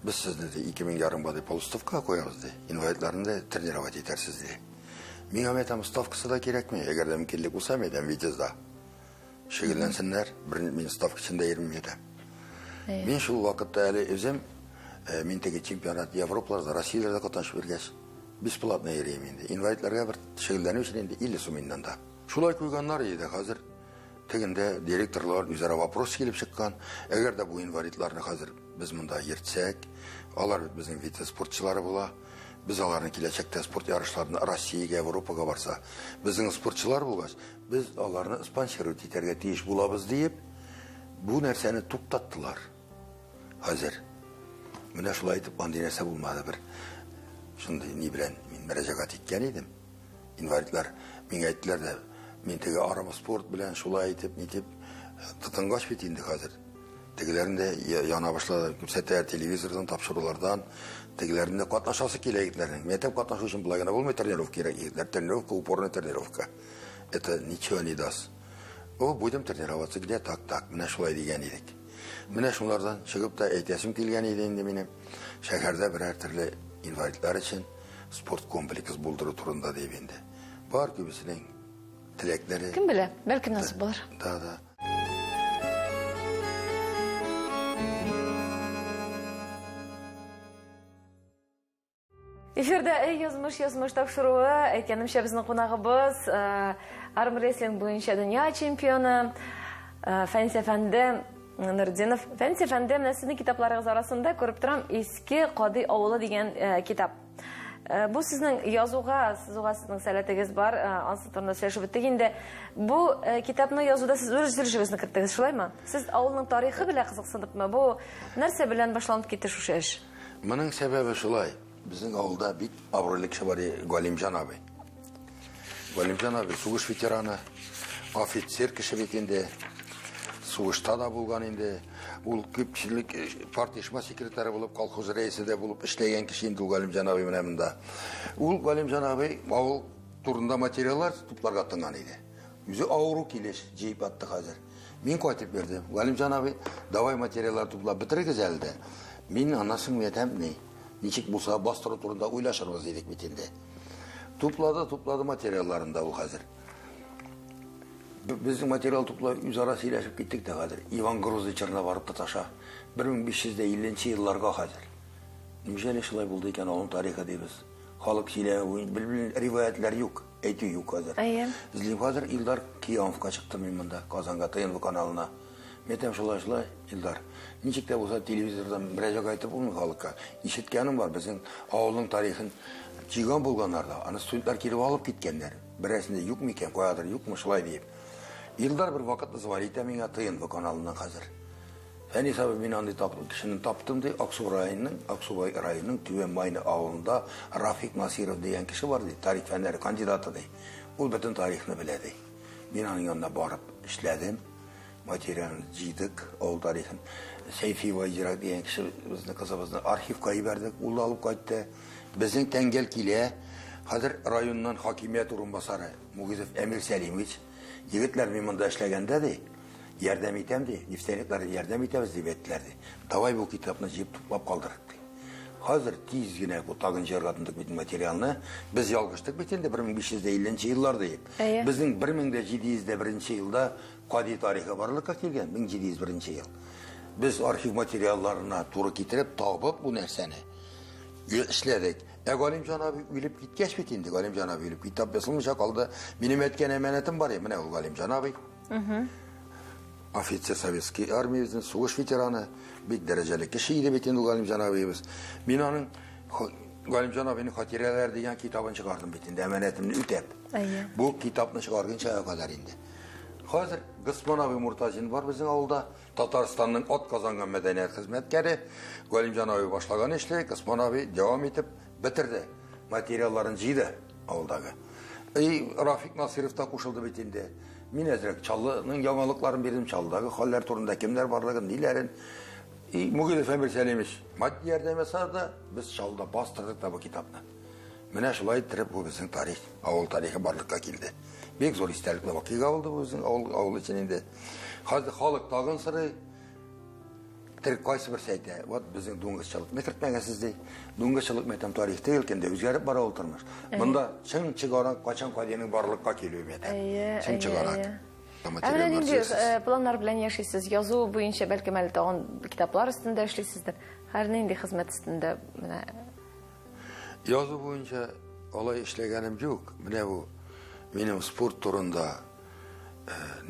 B: Без сезне ди 2000 ярымга ди полуставкага куябыз ди. Инвалидларны да тренировать итәрсез ди. Миңа әйтәм, ставкасы да кирәкми. Әгәр дә мөмкинлек булса, мин әйтәм, Витязьда шөгыльләнсеннәр. Бер мин ставка эчендә йөрмим әйтәм. Мин шул вакытта әле үзем мин теге чемпионат Европаларда, Россияләрдә катнашып йөргәч, бесплатно йөрим инде. Инвалидларга бер шөгыльләнү өчен инде 50 сум инде анда. Шулай куйганнар иде хәзер. Тегендә директорлар үзара вопрос килеп чыккан. Әгәр дә бу инвалидларны хәзер без монда йөртсәк, алар бит безнең вице-спортчылары була. Без аларны киләчәктә спорт ярышларына Россиягә, Европага барса, безнең спортчылар булгач, без аларны спонсировать итәргә тиеш булабыз диеп, бу нәрсәне туктаттылар. Хәзер менә шулай итеп андый нәрсә булмады бер. Шундый ни белән мин мөрәҗәгать иткән идем. Инвалидлар миңа әйттеләр дә, мин теге арым спорт белән шулай итеп, нитеп тотынгач бит инде хәзер. Тегеләрен дә яна башлады, күрсәтәләр телевизордан, тапшырулардан. Тегеләрен дә катнашасы килә егетләрнең. Мин әйтәм, катнашу өчен болай гына булмый, тренировка кирәк, егетләр. Тренировка, упорная тренировка. Это ничего не даст. О, будем тренироваться, где так, так. Менә шулай дигән идек. Менә шулардан чыгып та әйтәсем килгән иде инде минем. Шәһәрдә берәр төрле инвалидлар өчен спорт комплекс булдыру турында дип инде. Бар күбесенең теләкләре.
A: Кем белә, бәлки насыйп булыр.
B: Да, да.
A: Эфирда Эй, язмыш, язмыш тапшыруы. Әйткәнемчә, безнең кунагыбыз армрестлинг буенча дөнья чемпионы Фәнис әфәнде Нуртдинов. Фәнис әфәнде, менә сезнең китапларыгыз арасында күреп торам Иске Кади авылы дигән китап. Бу сезнең язуга, сызуга сезнең сәләтегез бар, ансы турында сөйләшеп үттек инде. Бу китапны язуда сез үз өлешегезне керттегез, шулаймы? Сез авылның тарихы белән кызыксыныпмы? Бу нәрсә белән башланып китте шушы эш?
B: Моның сәбәбе шулай. Безнең авылда бик абруйлы кеше бар, Галимҗан абый. Галимҗан абый сугыш ветераны, офицер кеше бит инде. Сугышта да булган инде. Ул күпчелек партия оешма секретаре булып, колхоз рәисе дә булып эшләгән кеше инде ул Галимҗан абый менә монда. Ул Галимҗан абый авыл турында материаллар тупларга тотынган иде. Үзе авыру килеш җыеп атты хәзер. Мин кайтып йөрдем. Галимҗан абый, давай материаллар туплап бетерегез әле дә. Мин аннан соң әйтәм, ни, ничек булса бастыру турында уйлашырбыз дидек бит инде. Туплады, туплады материалларын да ул хәзер. Безнең материал туплап үзара сөйләшеп киттек тә хәзер. Иван Грозный чорына барып тоташа. 1550 елларга хәзер. Неужели шулай булды икән авылның тарихы дибез. Халык сөйләве, белмим, риваятьләр юк, әйтү юк хәзер.
A: Әйе.
B: Эзлим хәзер Илдар Киямовка чыктым мин монда, Казанга, ТНВ каналына. Мин әйтәм, шулай, шулай, Илдар. Ничек тә булса телевизордан мөрәҗәгать итеп булмый халыкка. Ишеткәнем бар, безнең авылның тарихын җыйган булганнар да, аны студентлар килеп алып киткәннәр. Берәрсендә юк микән, каядыр юкмы, шулай диеп. Илдар бер вакытны звонит итә миңа ТНВ каналыннан хәзер. Фәнис абый, мин андый тап, кешене таптым, ди, Аксу районының, Аксубай районының Түбән Майна авылында Рафик Насиров дигән кеше бар, ди, тарих фәннәре кандидаты, ди. Ул бөтен тарихны белә, ди. Мин аның янына барып эшләдем, материалны җыйдык, авыл тарихын. Сәйфиева Айзирәк дигән кешебезне, кызыбызны архивка җибәрдек, ул да алып кайтты. Безнең тәңгәл килә. Хәзер районнан хакимият урынбасары Мугизов Әмир Сәлимович, егетләр, мин монда эшләгәндә, ди, ярдәм итәм, ди, нефтяниклар ярдәм итәбез, дип әйттеләр, ди. Давай бу китапны җыеп туплап калдырыйк, ди. Хәзер тиз генә бу тагын җыярга тотындык бит материалны. Без ялгыштык бит инде 1550 еллар диеп. Безнең 1701 елда Кади тарихы барлыкка килгән, 1701 ел. Без архив материалларына туры китереп табып бу нәрсәне эшләдек. Ә Галимҗан абый үлеп киткәч бит инде, Галимҗан абый үлеп китап язылмыйча калды. Минем әйткән әманәтем бар, менә ул Галимҗан абый. Офицер советский армиябезнең сугыш ветераны, бик дәрәҗәле кеше иде бит инде ул Галимҗан абыебыз. Мин аның Галимҗан абыйның хатирәләре дигән китабын чыгардым бит инде, әманәтемне үтәп. Бу китапны чыгарганча кадәр инде. Хәзер Госман абый Муртазин бар безнең авылда. Татарстанның ат казанган мәдәният хезмәткәре Галимҗан абый башлаган эшне Госман абый дәвам итеп бетерде. Материалларын җыйды авылдагы. И Рафик Насыров та кушылды бит инде. Мин әзрәк Чаллының яңалыкларын бирдем, Чаллыдагы хәлләр турында кемнәр барлыгын, ниләрен. И Мугилев Әмир Сәлимович матди ярдәм ясады, без Чаллыда бастырдык та бу китапны. Менә шулай иттереп бу безнең тарих, авыл тарихы барлыкка килде. Бик зур истәлекле вакыйга булды бу безнең авыл, авыл өчен инде. Хәзер халык тагын сорый. Тер кайсы берсе әйтә, вот безнең дуңгызчылыкны кертмәгәнсез ди. Дуңгызчылык мәйтәм тарих түгел, инде үзгәреп бара ул тормыш. Монда чын чыгарак кайчан кадиның барлыкка килүе мәйтәм. Чын чыгарак.
A: Ә менә нинди планнар белән яшисез? Язу буенча бәлкем әле тагын китаплар өстендә эшлисездер. Һәр нинди хезмәт өстендә менә?
B: Язу буенча алай эшләгәнем юк. Менә бу минем спорт турында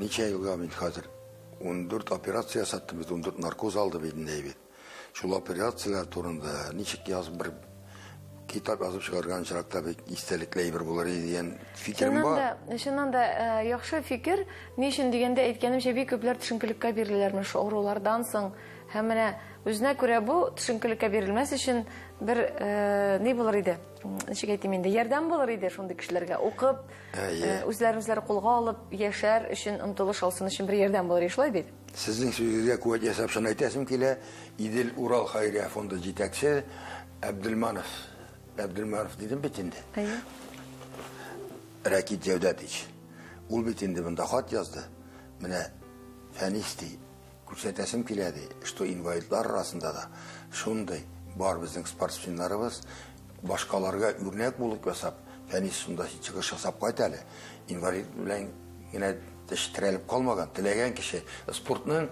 B: ничә елга мин хәзер 14 операция ясаттым бит, 14 наркоз алды бит инде бит. Шул операцияләр турында ничек язып бер китап язып чыгарган очракта бик истәлекле әйбер булыр иде дигән фикерем бар.
A: Чыннан да яхшы фикер. Ни өчен дигәндә, әйткәнемчә, бик күпләр төшенкелеккә биреләләр менә шул авырулардан соң. Һәм менә үзенә күрә бу төшенкелеккә бирелмәс өчен бер ни булыр иде? Ничек әйтим инде, ярдәм булыр иде шундый кешеләргә. Укып, үзләрен үзләре кулга алып яшәр өчен омтылыш алсын өчен бер ярдәм булыр иде, шулай бит?
B: Сезнең сүзегезгә куәт ясап шуны әйтәсем килә, Идел-Урал хәйрия фонды җитәкче Әбделманов, Әбделманов дидем бит инде.
A: Әйе.
B: Рәкит Җәүдәтич. Ул бит инде монда хат язды. Менә Фәнис ди, күрсәтәсем килә ди, что инвалидлар арасында да шундый бар безнең спортсменнарыбыз, башкаларга үрнәк булып ясап, Фәнис шунда чыгыш ясап кайт әле. Инвалид белән генә теш терәлеп калмаган, теләгән кеше спортның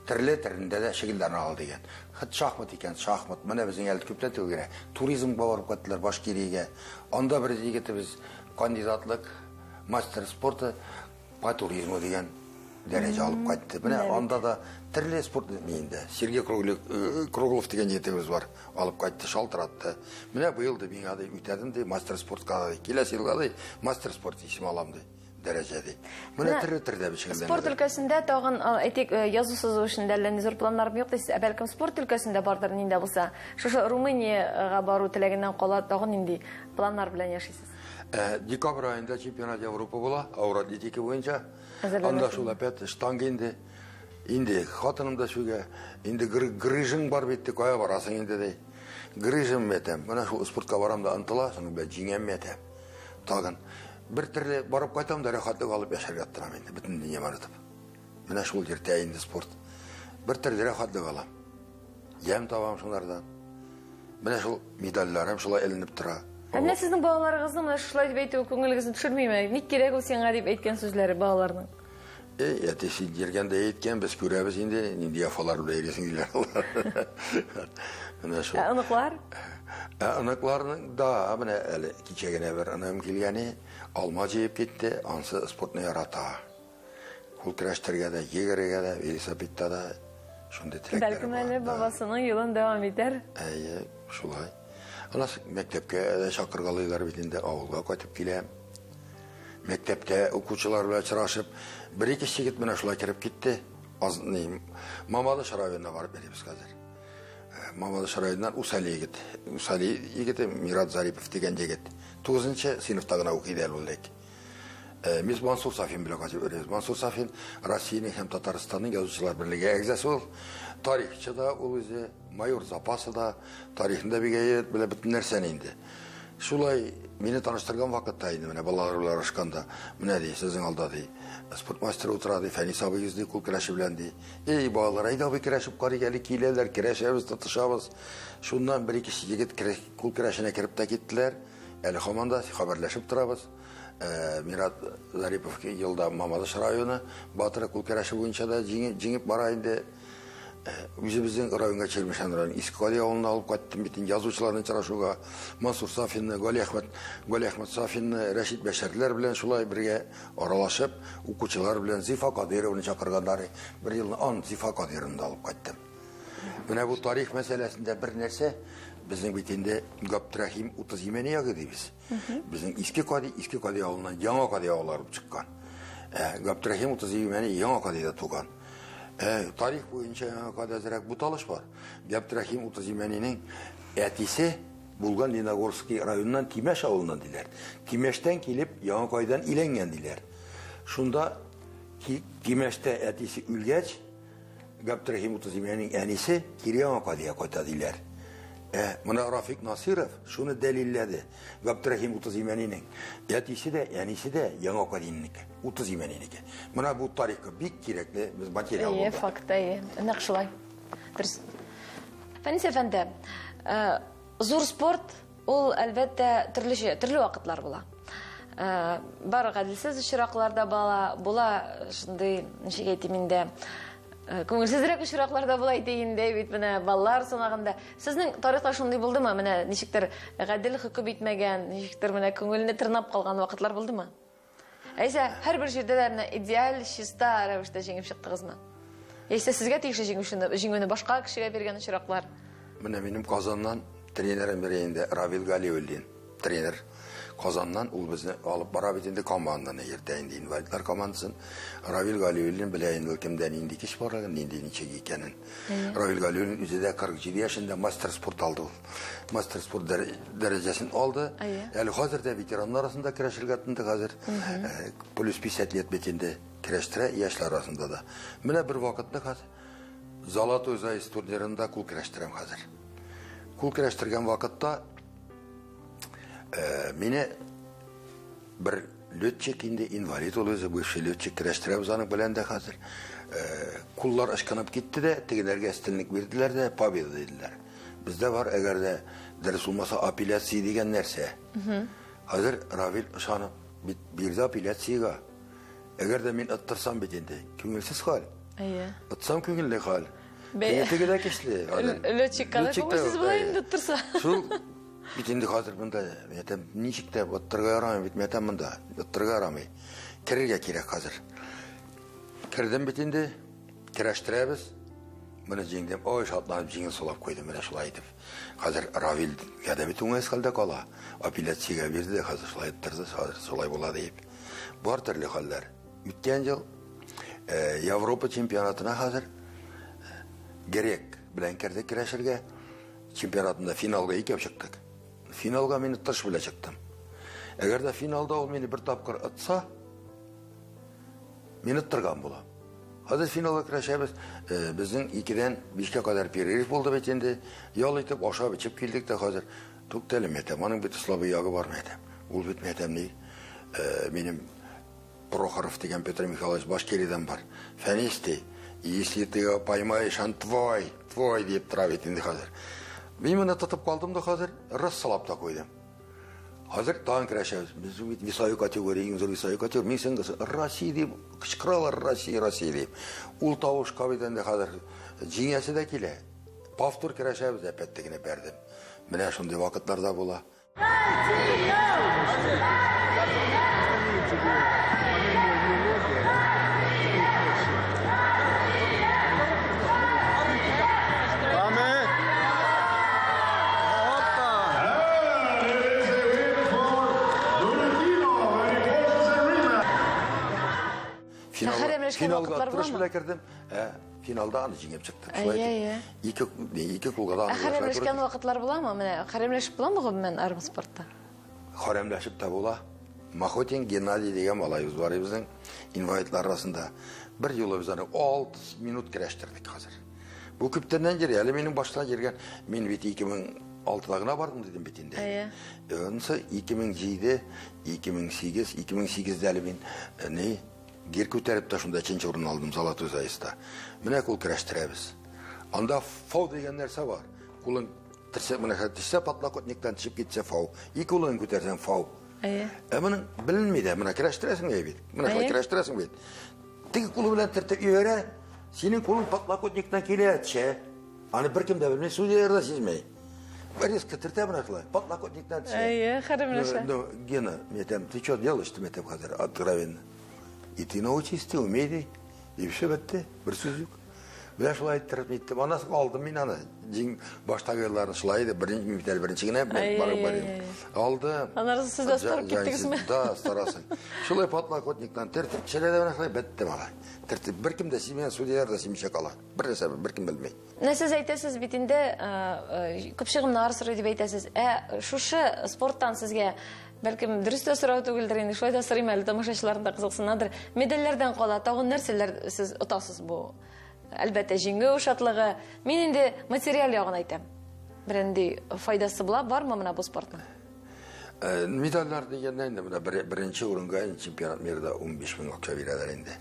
B: төрле төрендә дә шөгыльләнә ала дигән. Хет шахмат икән, шахмат. Менә безнең әле күптән түгел генә туризмга барып кайттылар Башкириягә. Анда бер егетебез кандидатлык мастер спорта по туризму дигән дәрәҗә алып кайтты. Менә анда да төрле спорт инде. Сергей Круглов дигән егетебез бар, алып кайтты, шалтыратты. Менә быел ди миңа ди үтәдем ди, мастер спортка ди. Киләсе елга ди мастер спорт исеме алам ди. Дәрәҗә ди. Менә төрле төрдә бит.
A: Спорт өлкәсендә тагын, әйтик, язу сызу эшендә әллә ни зур планнарым юк дисез, ә бәлкем спорт өлкәсендә бардыр нинди дә булса. Шушы Румыниягә бару теләгеннән кала тагын нинди планнар белән яшисез?
B: Декабрь аенда чемпионат Европы була, авыр атлетика буенча. Анда шул опять штанга инде. Инде хатыным да сүгә. Инде грыжың бар бит, кая барасың инде ди. Грыжым әйтәм. Менә шул спортка барам да ынтыла, шуның белән җиңәм әйтәм. Тагын бер төрле барып кайтам да рәхәтлек алып яшәргә торам инде, бөтен дөнья онытып. Менә шул йөртә инде спорт. Бер төрле рәхәтлек алам. Ямь табам шулардан. Менә шул медальләрем шулай эленеп тора.
A: Ә менә сезнең балаларыгызның менә шулай дип әйтүе күңелегезне төшермиме? Ник кирәк ул сиңа дип әйткән сүзләре балаларның?
B: Эй, әти, син йөргәндә әйткән, без күрәбез инде, нинди яфалар белән йөрисең диләр алар. Менә шул.
A: Ә оныклар?
B: Ә оныкларның да, менә әле кичә генә бер оныгым килгәне, алма җыеп китте, ансы спортны ярата. Кул көрәштерергә дә, йөгерергә дә, велосипедта да шундый теләкләре бар.
A: Бәлкем әле бабасының юлын дәвам итәр.
B: Әйе, шулай. Анасы мәктәпкә дә чакыргалыйлар бит инде, авылга кайтып киләм. Мәктәптә укучылар белән очрашып, бер-ике егет менә шулай кереп китте. Аз, ни, Мамадыш районына барып йөрибез хәзер. Мамадыш районыннан Усали егет. Усали егете Мират Зарипов дигән егет. 9 сыйныфта гына укый әле ул лек. Миз Мансур Сафин белән кайтып йөрибез. Мансур Сафин Россиянең һәм Татарстанның язучылар берлеге әгъзасы ул. Тарихчы да ул үзе, майор запасы да, тарихын да бик әйбәт белә бөтен нәрсәне инде. Шулай мине таныштырган вакытта инде менә балалар белән аралашканда, менә ди, сезнең алда ди, спорт мастеры утыра ди, Фәнис абыегыз ди, кул көрәше белән ди. Эй, балалар, әйдә абый көрәшеп карыйк әле, киләләр, көрәшәбез, тотышабыз. Шуннан бер ике егет кул көрәшенә кереп тә киттеләр. Әле һаман да хәбәрләшеп торабыз. Э, Мират Зарипов елда Мамадыш районы батыры кул көрәше буенча да җиңеп бара инде. Э, үзебезнең районга Чирмешән районы Иске Кали авылына алып кайттым бит инде язучыларны очрашуга. Мансур Сафинны, Гали Әхмәт, Гали Әхмәт Сафинны, Рәшит Бәшәрләр белән шулай бергә аралашып, укучылар белән Зифа Кадыйровны чакырганнар. Бер елны ан Зифа Кадыйровны да алып кайттым. Менә бу тарих мәсьәләсендә бер нәрсә, безнең бит инде Габдрәхим 30 Имәни ягы дибез. Безнең Иске Кади, Иске Кади авылыннан Яңа Кади авылы алып чыккан. Ә Габдрәхим 30 Имәни Яңа Кадида туган. Ә, тарих буенча яңа кадәр әзрәк буталыш бар. Габдрәхим 30 Имәнинең әтисе булган Леногорский районыннан Тимәш авылыннан диләр. Тимәштән килеп Яңа Кайдан иләнгән диләр. Шунда Тимәштә әтисе үлгәч, Габдрәхим 30 Имәнинең әнисе кире Яңа Кадига кайта диләр. Ә менә Рафик Насиров шуны дәлилләде. Габдрәхим 30 Имәнинең әтисе дә, әнисе дә Яңа Кадиннеке, 30 Имәнинеке. Менә бу тарихка бик кирәкле без материал
A: Әйе,
B: булды.
A: факт, әйе. Нәкъ шулай. Дөрес. Фәнис әфәнде, э, зур спорт ул әлбәттә төрлечә, төрле вакытлар була. Э, бар гаделсез очраклар да була, була шундый, ничек әйтим инде, э, күңелсезрәк очраклар да була әйтик инде бит менә баллар санаганда. Сезнең тарихта шундый булдымы? Менә ничектер гадел хөкем итмәгән, ничектер менә күңелне тырнап калган вакытлар булдымы? Әйсә, һәрбер җирдә дә менә идеаль, чиста рәвештә җиңеп чыктыгызмы? Яисә сезгә тиешле җиңүчене, җиңүне башка кешегә биргән очраклар?
B: Менә минем Казаннан тренерым бер инде Равил Галиуллин, тренер. Казаннан ул безне алып бара бит инде команданы йөртә инде инвалидлар командасын. Равил Галиуллин белә инде ул кемдә нинди көч барлыгын, нинди ничек икәнен. Равил Галиуллин үзе дә 47 яшендә мастер спорт алды ул. Мастер спорт дәрәҗәсен алды. Әле хәзер дә ветераннар арасында көрәшергә тотынды хәзер. Э, плюс 50 лет бит инде көрәштерә яшьләр арасында да. Менә бер вакытны хәзер Золотой заяц турнирында кул көрәштерәм хәзер. Кул көрәштергән вакытта э, мине бер летчик инде инвалид ул үзе, бывший летчик көрәштерәбез аның белән дә хәзер. Э, куллар ычкынып китте дә, тегеләргә өстенлек бирделәр дә, победа диделәр. Бездә бар, әгәр дә дөрес булмаса, апелляция дигән нәрсә. Хәзер Равил ышанып бит бирде апелляциягә. Әгәр дә мин оттырсам бит инде, күңелсез хәл.
A: Әйе.
B: Отсам күңелле хәл. Теге дә көчле.
A: Летчикка да күңелсез була инде оттырса.
B: Шул бит инде хәзер монда, мин әйтәм, ничек тә оттырга ярамый бит, мин әйтәм монда, оттырга ярамый. Керергә кирәк хәзер. Кердем бит инде, көрәштерәбез. Моны җиңдем. Ой, шатланып җиңел сулап куйдым менә шулай итеп. Хәзер Равилгә дә бит уңайсыз хәлдә кала. Апелляциягә бирде, хәзер шулай иттерде, хәзер шулай була диеп. Бар төрле хәлләр. Үткән ел э, Европа чемпионатына хәзер э, грек белән кердек көрәшергә. Чемпионатында финалга икәү чыктык. Финалга мин тыш белән чыктым. Әгәр дә финалда ул мине бер тапкыр отса, мин оттырган булам. Хәзер финалга көрәшәбез. Э, безнең икедән бишкә кадәр перерыв булды бит инде. Ял итеп, ашап, эчеп килдек тә хәзер. Туктале, мәтәм, аның бит слабый ягы бар, мәтәм. Ул бит, мәтәм, ни? Э, минем Прохоров дигән Петр Михайлович Башкириядән бар. Фәнис ди, если ты его поймаешь, он твой, твой дип тора бит инде хәзер. Мин моны тотып калдым да хәзер, рас салап та куйдым. Хәзер тагын көрәшәбез. Без бит весовой категория, иң зур весовой категория. Мин сиңа Россия дип кычкыралар, Россия, Россия дип. Ул тавышка бит инде хәзер җиңәсе дә килә. Повтор көрәшәбез, әпәтте генә бәрдем. Менә шундый вакытларда була. Финалга тырыш белән кердем. Ә, финалда аны җиңеп чыктым. Шулай итеп. Ике, ике кулга да аны.
A: Хәрәмләшкән вакытлар буламы? Менә хәрәмләшеп буламы гомумән армспортта?
B: Хәрәмләшеп тә була. Махотин Геннадий дигән малаебыз бар безнең инвалидлар арасында. Бер юлы без аны 6 минут көрәштердек хәзер. Бу күптәннән йөри, әле минем баштан йөргән. Мин бит 2000 2006-да гына бардым дидем бит инде.
A: Әйе.
B: Анысы 2007, 2008, 2008-дә әле мин э, ни гир күтәреп тә шунда өченче урын алдым Золотой Заездда. Менә кул көрәштерәбез. Анда фау дигән нәрсә бар. Кулың терсәк менә хәзер төшсә подлокотниктан төшеп китсә фау. Ике кулың күтәрсәң фау.
A: Әйе.
B: Ә моның беленми дә, менә көрәштерәсең дә бит. Менә шулай
A: Әйе.
B: көрәштерәсең бит. Теге кулы белән төртеп җибәрә, синең кулың подлокотниктан килә төшә. Аны беркем дә белми, судьялар да сизми. Резко төртә менә шулай, подлокотниктан төшә.
A: Әйе, хәрәмләшә.
B: Ну, ну, Гена, мне там, ты что делаешь, ты мне там хәзер, откровенно. И ты научись, ты умей, ди. И все бетте, бер сүз юк. Менә шулай иттереп ниттем. Аннан соң алдым мин аны. Җиң баштагы елларны шулай иде. Беренче мин бит әле беренче генә
A: Ай,
B: барып
A: ай,
B: барыйм.
A: ай, ай.
B: Алдым.
A: Аннары сез дә старып киттегезме?
B: Да, старасың. Шулай подлокотниктан төртеп төшерә дә менә шулай бетте бала. Төртеп беркем дә сизмәгән, судьялар да сизмичә кала. Бер нәрсә беркем белми.
A: Менә сез әйтәсез бит инде, э, э, күп чыгымнар сорый дип әйтәсез. Ә шушы спорттан сезгә бәлкем дөрес тә сорау түгелдер инде, шулай да сорыйм әле, тамашачыларның да кызыксынадыр. Медальләрдән кала тагын нәрсәләр сез отасыз бу? Әлбәттә, җиңү шатлыгы. Мин инде материаль ягын әйтәм. Бернинди файдасы була бармы менә бу спортның?
B: Э, Медальләр дигәндә инде менә беренче урынга инде чемпионат мирда 15 мең акча бирәләр инде.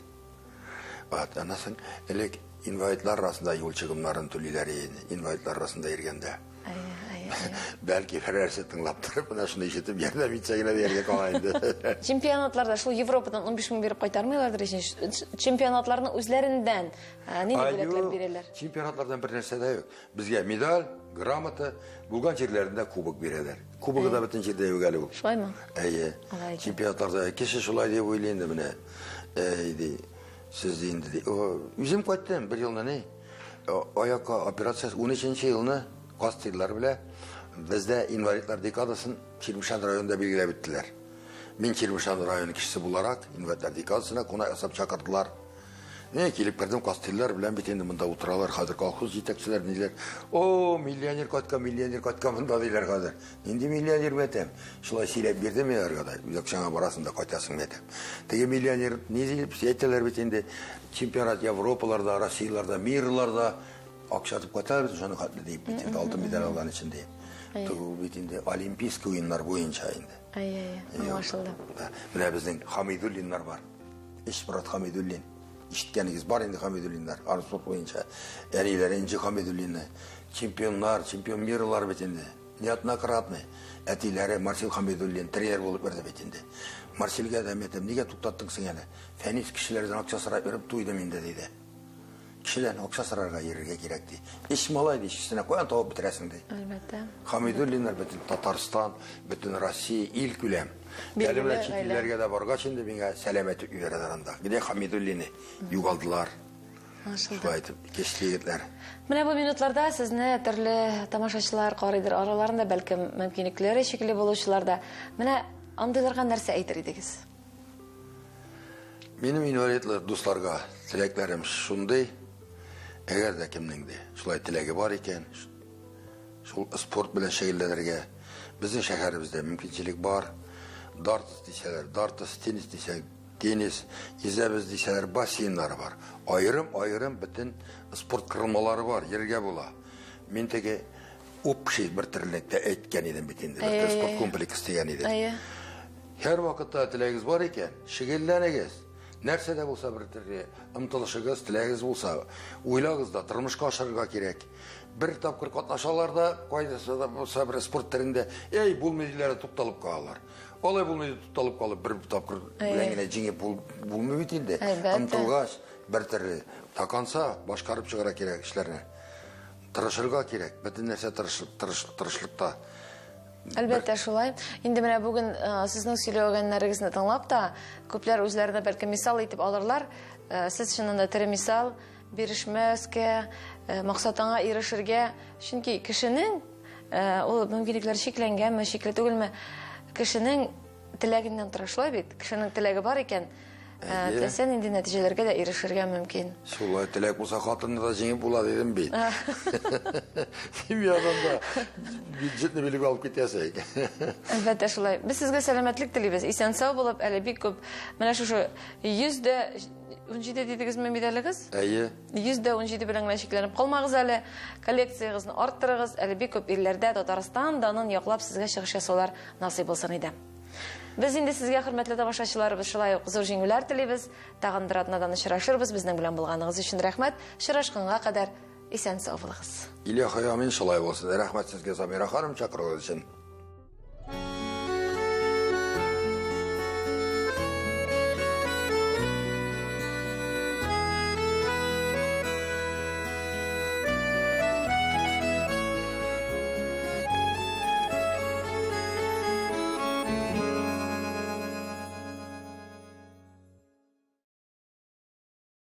B: Вот, аннан соң элек инвалидлар арасында юл чыгымнарын түлиләр иде, инвалидлар арасында йөргәндә.
A: Әйе, әйе, әйе.
B: Бәлки берәрсе тыңлап торып, менә шуны ишетеп ярдәм итсә генә дияргә кала инде.
A: Чемпионатларда шул Европадан 15 мең биреп кайтармыйлардыр ич. Чемпионатларның үзләреннән э, нинди бүләкләр бирәләр?
B: Чемпионатлардан бер нәрсә дә юк. Безгә медаль, грамота, булган җирләрендә кубок бирәләр. Кубогы да бөтен җирдә юк әле ул.
A: Шулаймы?
B: Әйе.
A: Алай икән.
B: Чемпионатларда кеше шулай дип уйлый инде менә. Әй ди, сез ди инде ди. О, Үзем кайттым бер елны ни. Аякка операция 13 елны кастыйлар белә. Бездә инвалидлар декадасын Чирмешән районында билгеләп үттеләр. Мин Чирмешән районы кешесе буларак инвалидлар декадасына кунак ясап чакырдылар. Мин килеп кердем, кастыйлар белән бит инде монда утыралар, хәзер колхоз җитәкчеләр ниләр. О, миллионер кайткан, миллионер кайткан монда диләр хәзер. Нинди миллионер мин әйтәм. Шулай сөйләп бирдем мин аларга да. Үз акчаңа барасың да кайтасың мин әйтәм. Теге миллионер ни дип әйтәләр бит инде чемпионат Европаларда, Россияларда, мирларда акча атып кайталар бит шуны хәтле дип бит инде алтын медаль алган өчен дип. Бу бит инде олимпийский уеннар буенча инде.
A: Әйе, әйе, аңлашылды.
B: Да. Менә безнең Хамидуллиннар бар. Ишмурат Хамидуллин. Ишеткәнегез бар инде Хамидуллиннар. Армспорт буенча. Әниләре Инҗе Хамидуллина. Чемпионнар, чемпион мирлар бит инде. Неоднократный. Әтиләре Марсел Хамидуллин тренер булып йөрде бит инде. Марселгә дә әйтәм, нигә туктаттың син әле? Фәнис кешеләрдән акча сорап йөреп туйдым инде диде. Кешедән акча сорарга йөрергә кирәк ди. Эш малай ди, эшчесенә каян табып бетерәсең ди.
A: Әлбәттә.
B: Хамидуллиннар бөтен Татарстан, бөтен Россия, ил күләм.
A: Билгеле
B: Әле менә чит
A: гаилә.
B: илләргә дә баргач инде миңа сәлам әйтеп җибәрәләр анда. Где Хамидуллины? Югалдылар.
A: Аңлашылды.
B: Шулай итеп, кечле егетләр.
A: Менә бу минутларда сезне төрле тамашачылар карыйдыр, араларында бәлкем мөмкинлекләре чикле булучылар да. Менә андыйларга нәрсә әйтер идегез?
B: Минем инвалидлар дусларга теләкләрем шундый, әгәр дә кемнең дә шулай теләге бар икән, шул спорт белән шөгыльләнергә безнең шәһәребездә мөмкинчелек бар. Дартс дисәләр, дартс, теннис дисәң, теннис, йөзәбез дисәләр, бассейннары бар. Аерым-аерым бөтен спорт корылмалары бар, йөрергә була. Мин теге общий бер төрлелектә әйткән идем бит инде, бер
A: Әйе,
B: спорт
A: әйе.
B: комплекс дигән идем.
A: Әйе.
B: Һәр вакытта теләгегез бар икән, шөгыльләнегез. Нәрсә дә булса бер төрле омтылышыгыз, теләгегез булса, уйлагыз да, тормышка ашырырга кирәк. Бер тапкыр катнашалар да, кайдасы да булса бер спорт төрендә, эй, булмый диләр, тукталып калалар. Алай булмый дип тукталып калып, бер тапкыр белән генә җиңеп булмый бит инде.
A: Әлбәттә.
B: Омтылгач, бер төрле до конца башкарып чыгарга кирәк эшләрне. Тырышырга кирәк, бөтен нәрсә тырышлыкта.
A: Әлбәттә, шулай. Инде менә бүген э, сезнең сөйләгәннәрегезне тыңлап та, күпләр үзләренә бәлки мисал итеп алырлар. Э, Сез чыннан да тере мисал, бирешмәскә, э, максатыңа ирешергә. Чөнки кешенең э, ул мөмкинлекләр чикләнгәнме, чикле түгелме, кешенең теләгеннән тора шулай бит. Кешенең теләге бар икән, Теләсә нинди нәтиҗәләргә дә ирешергә мөмкин.
B: Шулай, теләк булса, хатынны да җиңеп була дидем бит. Семьядан да бюджетны билеп алып китәсең.
A: Әлбәттә шулай. Без сезгә сәламәтлек телибез. Исән-сау булып, әле бик күп менә шушы 117 дидегезме медалегез?
B: Әйе.
A: 117 белән генә чикләнеп калмагыз әле. Коллекциягезне арттырыгыз. Әле бик күп илләрдә Татарстан данын яклап сезгә чыгыш ясаулар насыйп булсын иде. Без инде сезгә, хөрмәтле тамашачыларыбыз, шулай ук зур җиңүләр телибез. Тагын бер атнадан очрашырбыз. Безнең белән булганыгыз өчен рәхмәт. Очрашканга кадәр исән-сау булыгыз.
B: Илаһи амин, шулай булсын. Рәхмәт сезгә, Замира ханым, чакыруыгыз өчен.